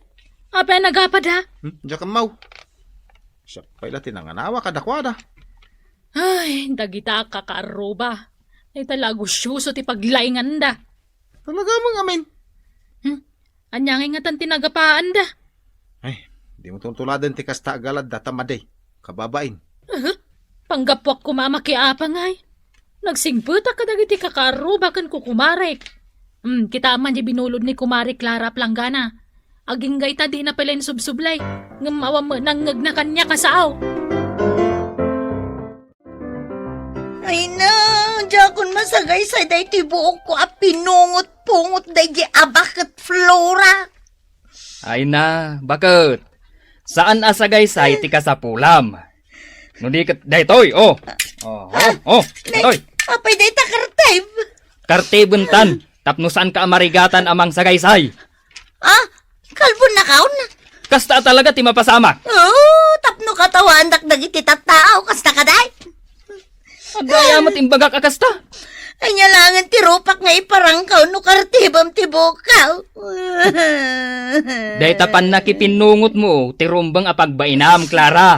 Apay a nagapada? Hmm? Diak ammaw. Siak pay la ti nanganawa kadakuada. Ay, dagita a kakaarruba. Dayta la a gusyoso ti paglainganda. Talaga met ngamin. Hmm? Ania ngay ngatan ti nagapaanda? Ay, dimo tultuladen ti kasta a galadda ta madi, kababain. Aha. Panggapuak koma a makiapa ngay. Nagsingpetak kadagiti kakaarruba ken kukumarek. Hmm, kitaem man di binulod ni Kumare Clara a planggana. Agingga ita dina pay la insubsublay. Ngem awan met nangngegna kaniak a sao. Ay na, diakon masagaysay daytoy buokko a pinungot-pungot daydi a baket, Flora. Ay na, baket. Saan a sagaysay ti kasapulam. No di ket daytoy, oh. Oh, oh, oh, daytoy. Apay dayta kartib? Kartibentan, tapno saanka a marigatan a mangsagaysay. Ah, kalbonnakon? Kasta a talaga ti mapasamak. Oh, tapno katawaandak dagiti tattao, kasta kadi? Agayam met imbagak a kasta. Ania laengen ti rupak nga iparangkaw no kartibem ti bukaw? Dayta pannakipinnungotmo ti rumbeng a pagbainam, Clara.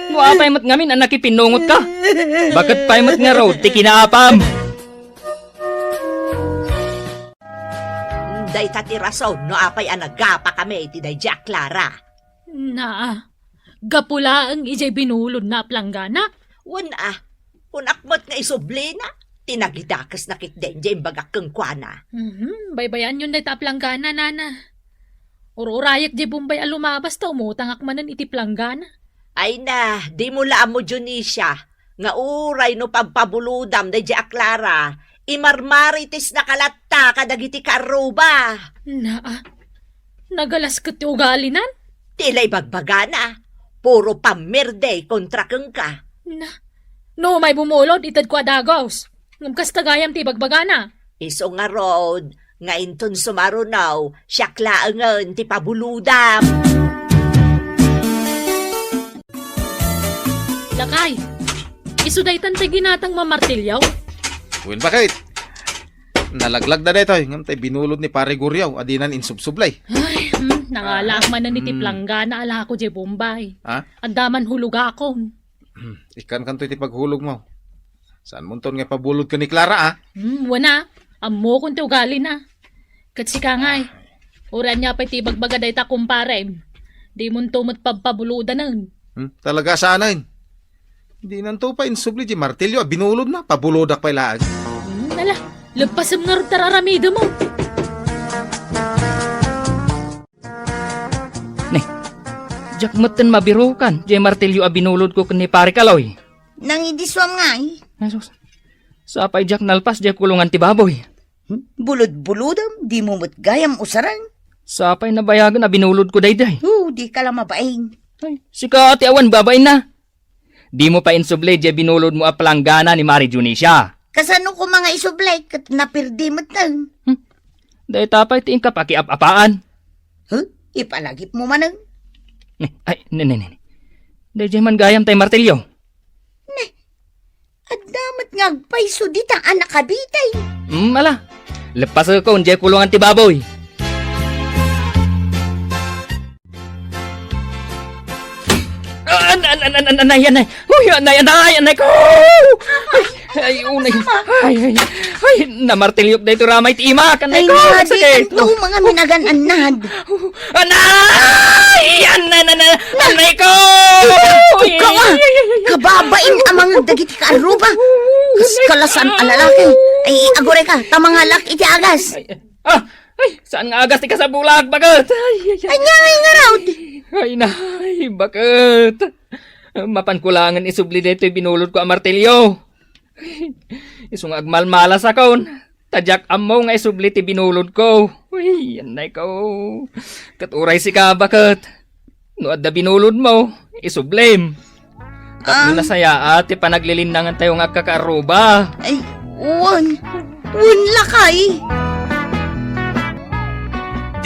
No apay met ngamin a nakipinnungotka? Baket pay met ngarud ti kinaapam. Dayta ti rason no apay a nagapakami iti daydi a Clara. Naa, gapu laeng idiay binulodna a planggana? Wen a, kunak met nga isublina ti nagidakesna ketdi idiay imbagak kenkuana. Mhm, baybayanyon dayta a planggana, nana. Ur-urayek diay Bombay a lumabas ta umutangak manen iti planggana. Ay na, dimo la ammo, Dionisia, nga uray no pagpabulodam daydi a Clara, imarmaritisnaka latta kadagiti kaarruba. Naa, nagalas ket ti ugalinan? Ti la ibagbagana, puro pammirdi kontra kenka. Na, no umay bumulod, itedko a dagus. Ngem kasta gayam ti ibagbagana. Isu ngarud, nga inton sumaruno, siak laengen ti pabulodam. Lakay, isu daytan ti ginatang mamartilyaw. Wen, baket? Nalaglagda daytoy, ngem tay binulod ni Pare Guriaw, a dinan insubsublay. Ay, hmm, nangalaak manen iti planggana a lako diay Bombay. Ha? Adda man hulogakon. Ikkankanto iti paghulogmo. Saanmonton nga ipabulod ken ni Clara, a? Hmm, wen a. Ammokon ti ugalina. Ket sika ngay, uray ania pay ti ibagbaga dayta kumparem, dimonto met pabpabulodanen. Hmm, talaga saanen. Dinanto pay insubli diay martilyo a binulodna, pabulodak pay laeng. Hmm, ala, leppasem ngarud ta aramidem. Ne, diak metten mabirukan diay martilyo a binulodko ken ni Pare Kaloy. Nangidisuam ngay. Ay, sus. Sapay diak nalpas diay kulongan ti baboy. Hmm? Bulod-bulodem, dimo met gayam usaren. Sapay nabayagen a binulodko daydiay. Oh, dika la mabain. Ay, sika ti awan babainna. Dimo pay insubli diay binulodmo a palanggana ni Mari Dionisia. Kasano koma nga isubli ket naperdi metten? Hmm? Dayta pay ti inka pakiap-apaan. Huh? Ipalagipmo manen? Ne, ay, ne, ne, ne. Daydiay man gayam tay martilyo. Ne, adda met nga agpayso dita a nakabitay. Mm, ala. Leppaseko diay kulongan ti baboy. An, an, an, an, an, anay, anay. Uy, anay, anay, anay ko! Ay, ay, unay. Ay, ay, ay, namartilyok daytoy ramay ti imak. Anay ko, sakit. Ay, nga, di kanto, mga minagan-annad. Anay! Anay, anay, anay, anay ko! Ay, ay, ay, ay, ay. Kababain a mangeg dagiti kaarruba. Kas kalasan a lalaki. Ay, aguray ka, ta mangalak iti agas. Ay, ah, ay, saan nga agas ti kasabulak, baket? Ay, ay, ay. Ania ngay ngarud? Ay, nay, baket. Mapanko laengen isubli daytoy binulodko a martilyo. Isu nga agmalmalasakon, ta diak ammo nga isubli ti binulodko. Uy, annay ko. Ket uray sika, baket. No adda binulodmo, isublim. Tapno nasayaat ti panaglilinnangantayo nga agkakaarruba. Ay, wen. Wen lakay.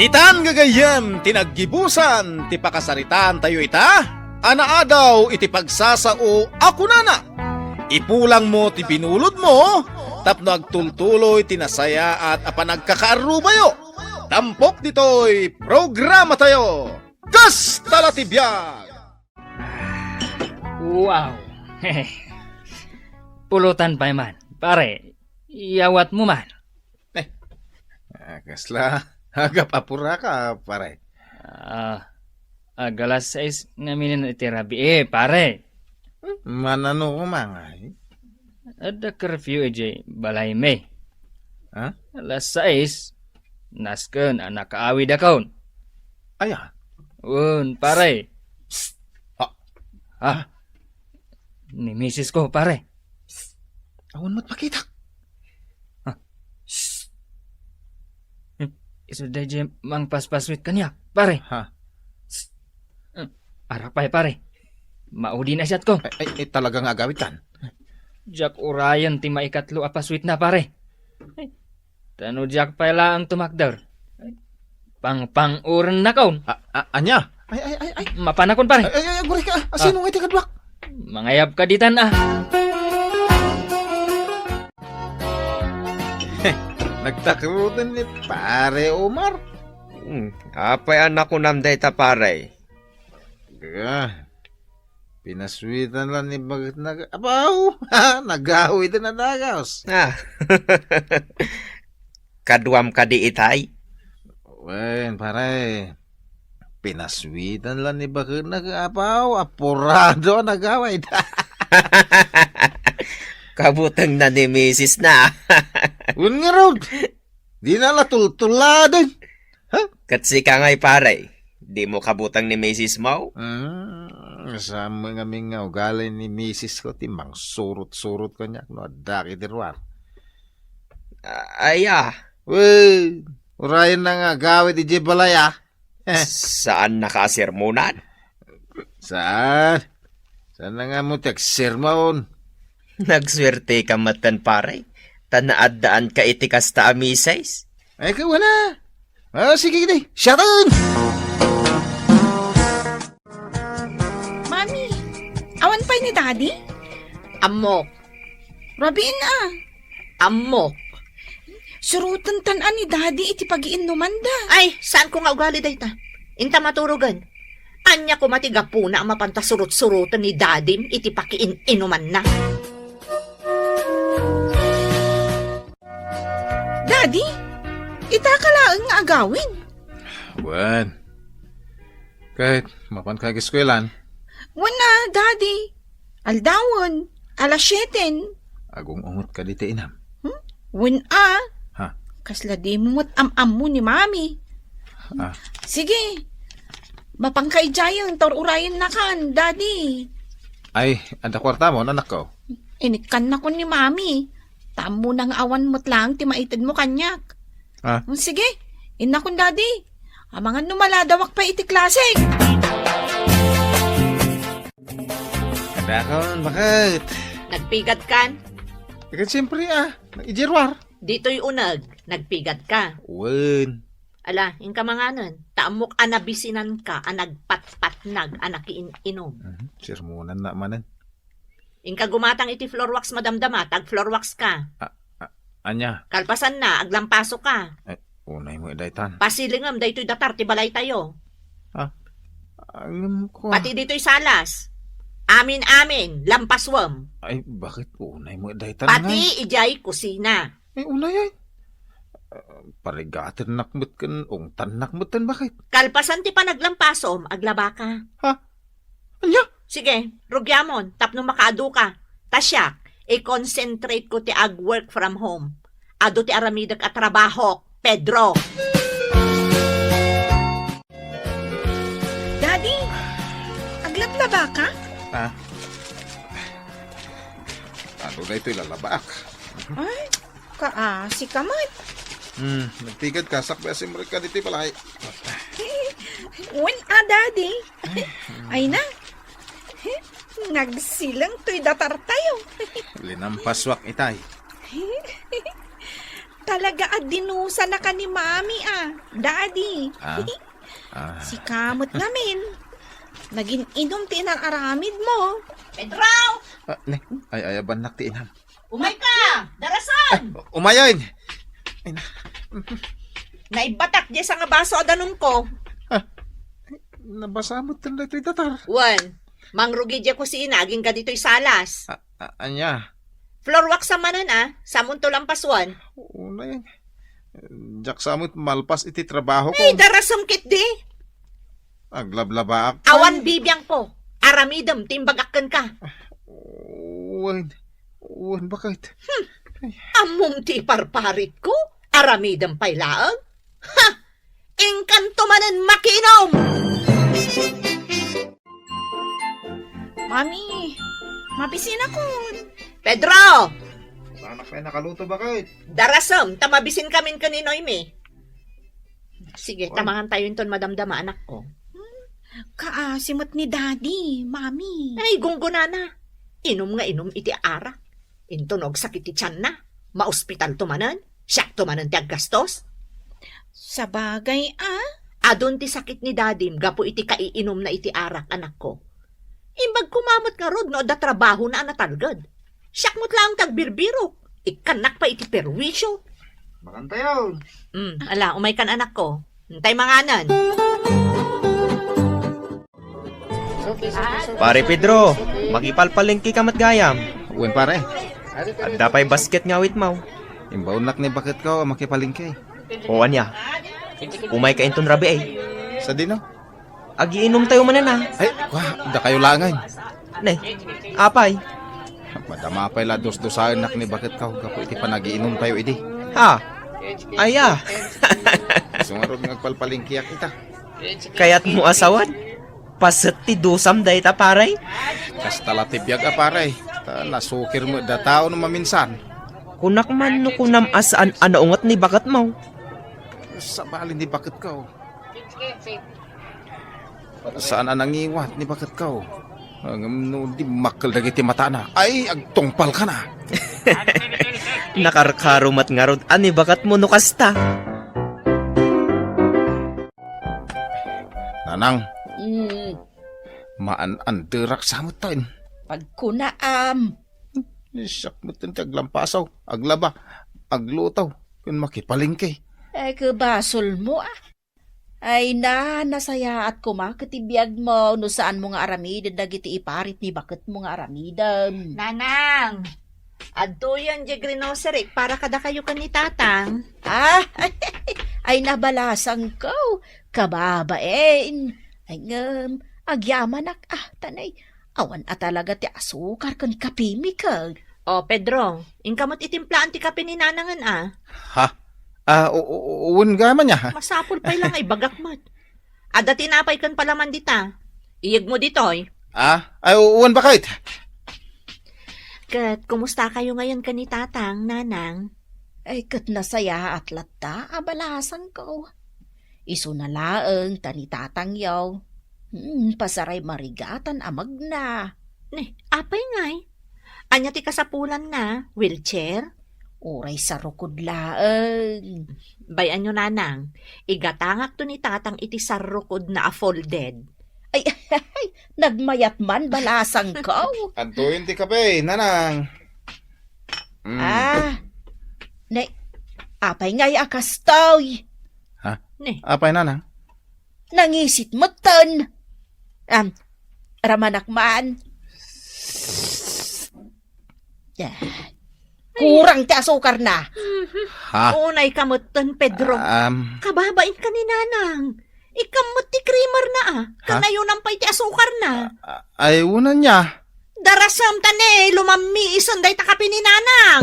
Ditan gagayyem ti naggibusan ti pakasaritaantayo ita a naadaw iti pagsasao a kunana, ipulangmo ti binulodmo tapno agtultuloy ti nasayaat a panagkakaarrubayo. Tampok ditoy programatayo, Kasta la ti biag! Wow! Pulutan pay man, pare. Iyawatmo man. Eh, ah, kasla agap-apuraka, pare? Ah, ag-alas sais ngamin iti rabii, pare. Manano koma ngay? Adda curfew idiay balaymi. Ha? Alas sais, nasken a nakaawidakon. Aya? Wen, pare. Psst! Ha? Ha? Ni misis ko, pare. Awan met pakita. Ha? Shh! Hmm, isu daydiay mangpaspaswit kaniak, pare. Ha? Shh! Hmm, arapay, pare. Maudi na siat ko. Ay, ay, ay, talaga nga agawid kan. Diak urayen ti maikatlo a paswit na, pare. Ay, ta no diak pay laeng tumakder, pangpang-uren nakon. A, a, ania? Ay, ay, ay, ay. Mapanakon, pare. Ay, ay, ay, aguray ka. Ah, sino nga iti kaduak? Mangayab ka ditan, ah. Nagtakroten ni Pare Omar. Hmm, apay a nakunam dayta, pare? Ah, pinaswitan la ni baket na, apaw, nagawid na dagas. Ah. Kaduam kadi itay? Wen, pare, pinaswitan la ni baket na, apaw, apurado a nagawid. Kabuteng na ni misis na. Wen ngarud, di na la tultuladen. Ha? Ket sika ngay, pare, dimo kabuteng ni misis mo? Hmm, saan mo ngamin nga ugali ni misis ko ti mangsurot-surot kaniak no addak iti ruar. Ah, aya? Wen, urayen na nga agawid idiay balay, ah. Eh. Saan naka a sermonan? Saan? Saan na nga mo ti agsermon? Nagsuerte ka metten, pare, ta naaddaan ka iti kasta a misis. Ay, kawana. Ah, sige, di. Siyaten! Mami, awan pay ni Daddy? Ammok. Rabiin, ah. Ammok. Suroten tan-an ni Daddy iti pagiinnumanda. Ay, saan ko nga ugali dayta. Inta maturogen. Ania koma ti gapuna a mapanta surot-suroten ni Dadim iti pakiin-inumanna? Daddy, ita ka laeng agawid? Wen. Ket, mapan ka ag-eskuelan? Wen a, Daddy. Aldawen, alas siete. Agung-ungot ka dita, inam? Hmm? Wen a. Ha? Kasla dimo met am-ammo ni Mami. Ah. Sige. Mapan ka idiayen, ta ur-urayennakan, Daddy. Ay, adda kuartamo, anakko? Inikkannakon ni Mami. Ta ammona nga awan met laeng ti maitedmo kaniak. Ah. Hmm, sige, innakon, Daddy. Amangan no maladawak pay iti klase. Kadakon, baket? Nagpigadkan? Ket siyempre, ah, idiay ruar. Ditoy uneg, nagpigadka. Wen. Ala, inka manganen. Ta ammok a nabisinanka a nagpatpatnag a nakiin-inom. Mhm, sermonanna manen. Inka gumatang iti floor wax madamdama, ta ag-floor wax ka. A-, a-, ania? Kalpasanna, aglampaso ka. Ay, unay mo daytan. Pasilingem daytoy datar ti balaytayo. Ha? Ngem ko. Pati ditoy salas. Amin-amin, lampasuem. Ay, baket unay mo daytan? Pati idiay kusina. Ay, unay ay. Ah, parigatennak met ken ungtannak met ten, baket. Kalpasan ti panaglampasom, aglabaka. Ha? Ania? Sige, rugiamon, tapno makaadu ka. Ta siak, i-concentrate ko ti ag-work from home. Adu ti aramidek a trabahok, Pedro. Daddy, aglablaba ka? Ah. Ano na ito'y lalabak? Ay, kaasi ka met. Hmm, nagtigad ka, sakbay a simrek ka dito'y balay. Wen a, Daddy. Ay na. Nagsileng toy datar tayo. Linampaswak itay. Talaga a dinusa na ka ni Mami, ah, Daddy. Ah? Ah. Sika met ngamin. Nagin-inom ti inar-aramid mo. Pedro! Ah, ne, ay, ayabannak ti inam. Umay ka! Darasan! Ay, umayen! Ay, na- Naibatak di sa nga baso a danum ko. Ah, nabasa mo ten daytoy datar. Wen, mangrugi di kusina, agingga ditoy salas. Ah, ah, ania? Floor wax sa manen, ah. Samunto lang pasuan. Unay. Diak sa met malpas iti trabaho ko. Ay, darasem ketdi. Aglablabaak. Awan bibiangko. Aramidem ti imbagak kenka. Wen, wen, baket? Hmm. Ammom ti iparparitko? Aramidem pay laeng? Ha! Inkanto manen makinom! Mami, mabisinakon. Pedro! Saanak pay nakaluto, baket? Darasem, ta mabisinkamin ken ni Noemi. Sige, tamangan tayo inton madamdama, anakko. Hmm, kaasi met ni Daddy, Mami. Ay, gunggonana. Inum nga inum iti arak. Inton agsakit ti tianna, maospitalto manen, siakto manen ti aggastos. Sabagay, ah. Adun ti sakit ni Dadim gapu iti kaiinumna iti arak, anakko. Imbag koma met ngarud no adda trabahona a natalged. Siak met laeng ti agbirbirok. Ikkannak pay iti perwisyo. Makantayon. Hmm, ala, umaykan, anakko. Intay manganen. Pare Pedro, makipalpalengke ka met gayam. Wen, pare. Adda pay basket nga awitmo. Imbaonnak ni baketko a makipalengke. O ania? Umayka inton rabii. Sadino? Agiinumtayo manen, a. Ay, kwa, dakayo laengen. Ne, apay? Madama pay la dusdusaennak ni baketko gapu iti panagiinumtayo idi. Ha? Aya. Isu ngarud nga agpalpalengkeak ita. Kayatmo a sawen? Paset ti dusam dayta, pare? Kasta la ti biag a, pare. Ta nasukir met da tao no maminsan. Kunak man no kunam a saan a naunget ni baketmo. Sabali ni baketko. Saan a nangiwat ni baketko. Ngem no dimmakkel dagiti matana, ay, agtungpalkana. Nakarkaro met ngarud a ni baketmo no kasta. Nanang, mm, maan-anderak sa met tayo. Pagkunaam. Siak met ti aglampasaw, aglaba, agluto, ken makipalengke. Ay, kabasolmo, a. Ay na, nasayaat koma ket ti biagmo no saanmo nga aramiden dagiti iparit ni baketmo nga aramidem. Nanang, adtoyen diay grocery para kadakayo ken ni Tatang. Ah, Ay, nabalasangko, kababain. Ay, ngem, agyamanak, ah, tanay, awan a talaga ti asukar ken kapimi ket. O, Pedro, inka met itimplaan ti kape ni Nanangen, a. Ha? Ah, u-, u-, wen gayam ania. Masapul pay la nga ibagak met. Adda tinapay ken palaman dita. Iyegmo ditoy. Ah? Ay, u-, wen baket. Ket, kumustakayo ngayon ken ni Tatang, Nanang? Ay, ket nasayaat latta a balasangko. Isuna laeng ta ni Tatangyo, hmm, pasaray marigatan a magna. Ne, apay ngay? Ania ti kasapulanna? Wheelchair? Uray sarukod laeng. Bay-anyo, Nanang, igatangakto ni Tatang iti sarukodna a folded. Ay, ay, nagmayat man, balasangko. Adtoyen ti kape, Nanang. Mm. Ah, ne, apay ngay a kastoy? Ha? Ne. Apay, Nanang? Nangisit metten. Am, ramanak man. Ah, kurang ti asukarna. Ha? Unay ka metten, Pedro. Um, kababain ka ni Nanang. Ikam met ti creamer na, a. Ha? Kanayunan pay ti asukarna. A-, ay, unan niya. Darasem ta ne, lumammi ison dayta kape ni Nanang.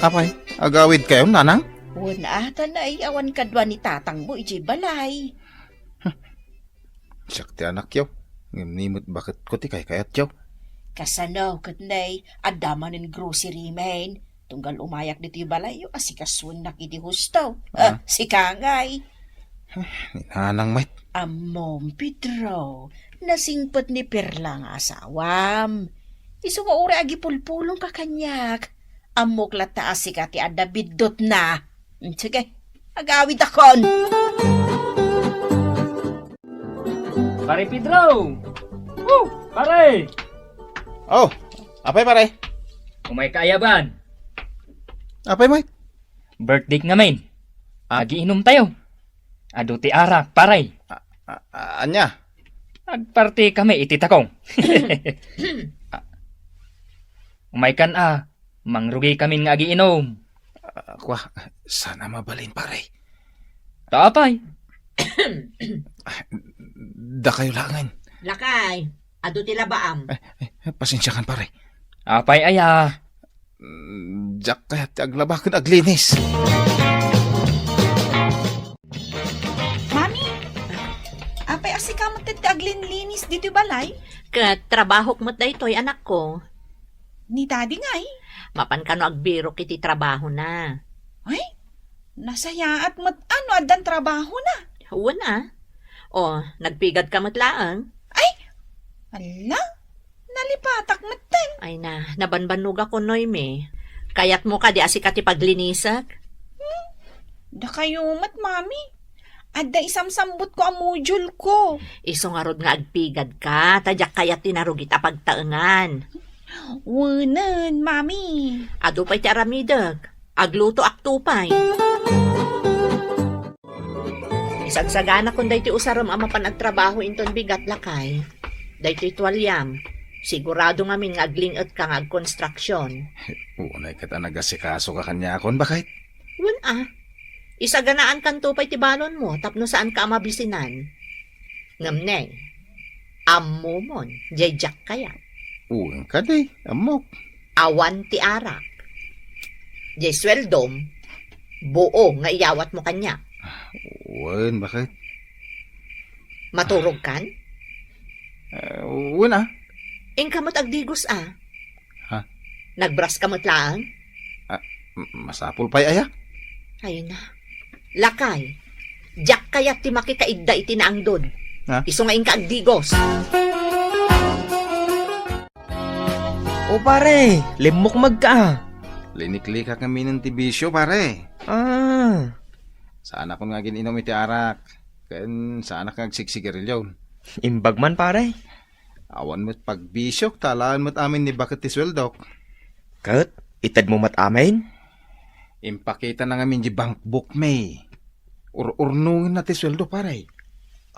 Apay, agawid kayo, Nanang? Wen, ata naiyawan kadua ni tatangmo idiay balay. Siak ti anakyo, ngem ni met baketko ti kaykayatyo. Kasano ket nay, adda manen grocery men, tunggal umayak ditoy balayyo, asikasoennak iti husto. Ah. Ah, sika ngay. Ni Nanang met. Ammom, Pedro, nasingpet ni Perla nga asawam. Isu nga uray agipulpulongka kaniak. Ammok latta a sika ti adda biddutna. Sige, agawidakon. Pare Pedro! Oh, pare! Oh, apay, pare? Umayka aya ban? Apay, Mike? Birthday ngamin. Ah? Agiinom tayo. Adu ti arak, pare. A-, a-, a-, ania? Agparti kami iti takong. Umaykan a, mangrugi kami nga agiinom. Ah, kwa, saan a mabalin, pare? Ta apay? Dakayo laengen. Lakay, adu ti labaam. Eh, eh, pasensiakan, pare. Apay aya? Mm, diak kayat ti aglaba ken aglinis. Mami, apay a sika met ti aglinlinis ditoy balay? Ket trabahok met daytoy, anakko. Ni Daddy ngay? Mapan kano agbirok iti trabahona. Ay, nasayaat met a no addan trabahona. Wen a. O, nagpigad ka met laeng? Ay, ala, nalipatak metten. Ay na, nabanbannogakon, Noemi. Kayatmo kadi a sika ti paglinisek? Hmm, dakayo met, Mami. Adda isamsambutko a module ko. Isu ngarud nga agpigad ka, ta diak kayat ti narugit a pagtaengan. Wenen, Mami. Adu pay ti aramidek. Aglutoak to pay. Isagsaganakon daytoy usarem a mapan agtrabaho inton bigat, lakay. Daytoy tualiam. Sigurado ngamin nga agling-etka nga agkonstruksion. Unay ket a nagasikasoka kaniakon, baket? Wen a. Isaganaan kanto pay ti balonmo tapno saanka a mabisinan. Ngem ne, ammomon, diay diak kayat. Wen kadi, ammok. Awan ti arak. Diay sueldom, buo nga iyawatmo kaniak. Wen, baket? Maturogkan? Eh, wen a. Inka met agdigos a. Ha? Nagbras ka met laeng? Ah, m-, masapul pay aya? Ay na. Lakay, diak kayat ti makikaidda iti naangdod. Ha? Isu nga inka agdigos. O pare, limmukmegka a. Liniklikak ngamin ti bisio, pare. Ah. Saanakon nga agin-inum iti arak. Ken saanak nga agsigsigarilio. Imbag man, pare. Awan met pagbisiok, ta alaen met amin ni baket ti sueldok. Ket, itedmo met amin? Impakitana ngamin di bankbook mi. Ur-urnongenna ti sueldo, pare.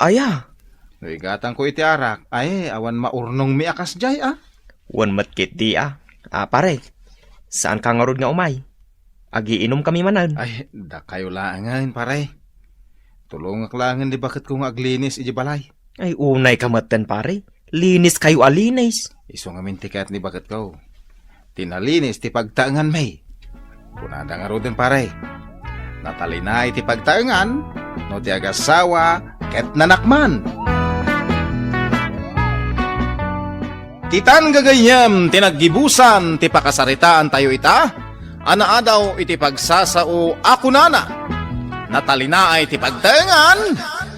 Aya? No igatangko iti arak, ay, awan maurnongmi a kasdiay, a? Wen met ketdi, a. A, pare, saanka ngarud nga umay? Agiinumkami manen. Ay, dakayo laengen, pare. Tulongak laengen ni baketko nga aglinis iti balay. Ay, unayka metten, pare. Liniskayo a linis. Isu ngamin ti kayat ni baketko. Ti nalinis ti pagtaenganmi. Kunada ngaruden, pare. Natalinaay ti pagtaengan no ti agasawa ket nanakman. Ditan gagayyem ti naggibusan ti pakasaritaantayo ita, a naadaw iti pagsasao a kunana, natalinaay ti pagtaengan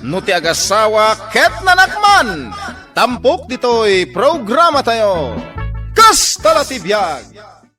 no ti agasawa ket nanakman. Tampok ditoy programatayo. Kasta la ti biag!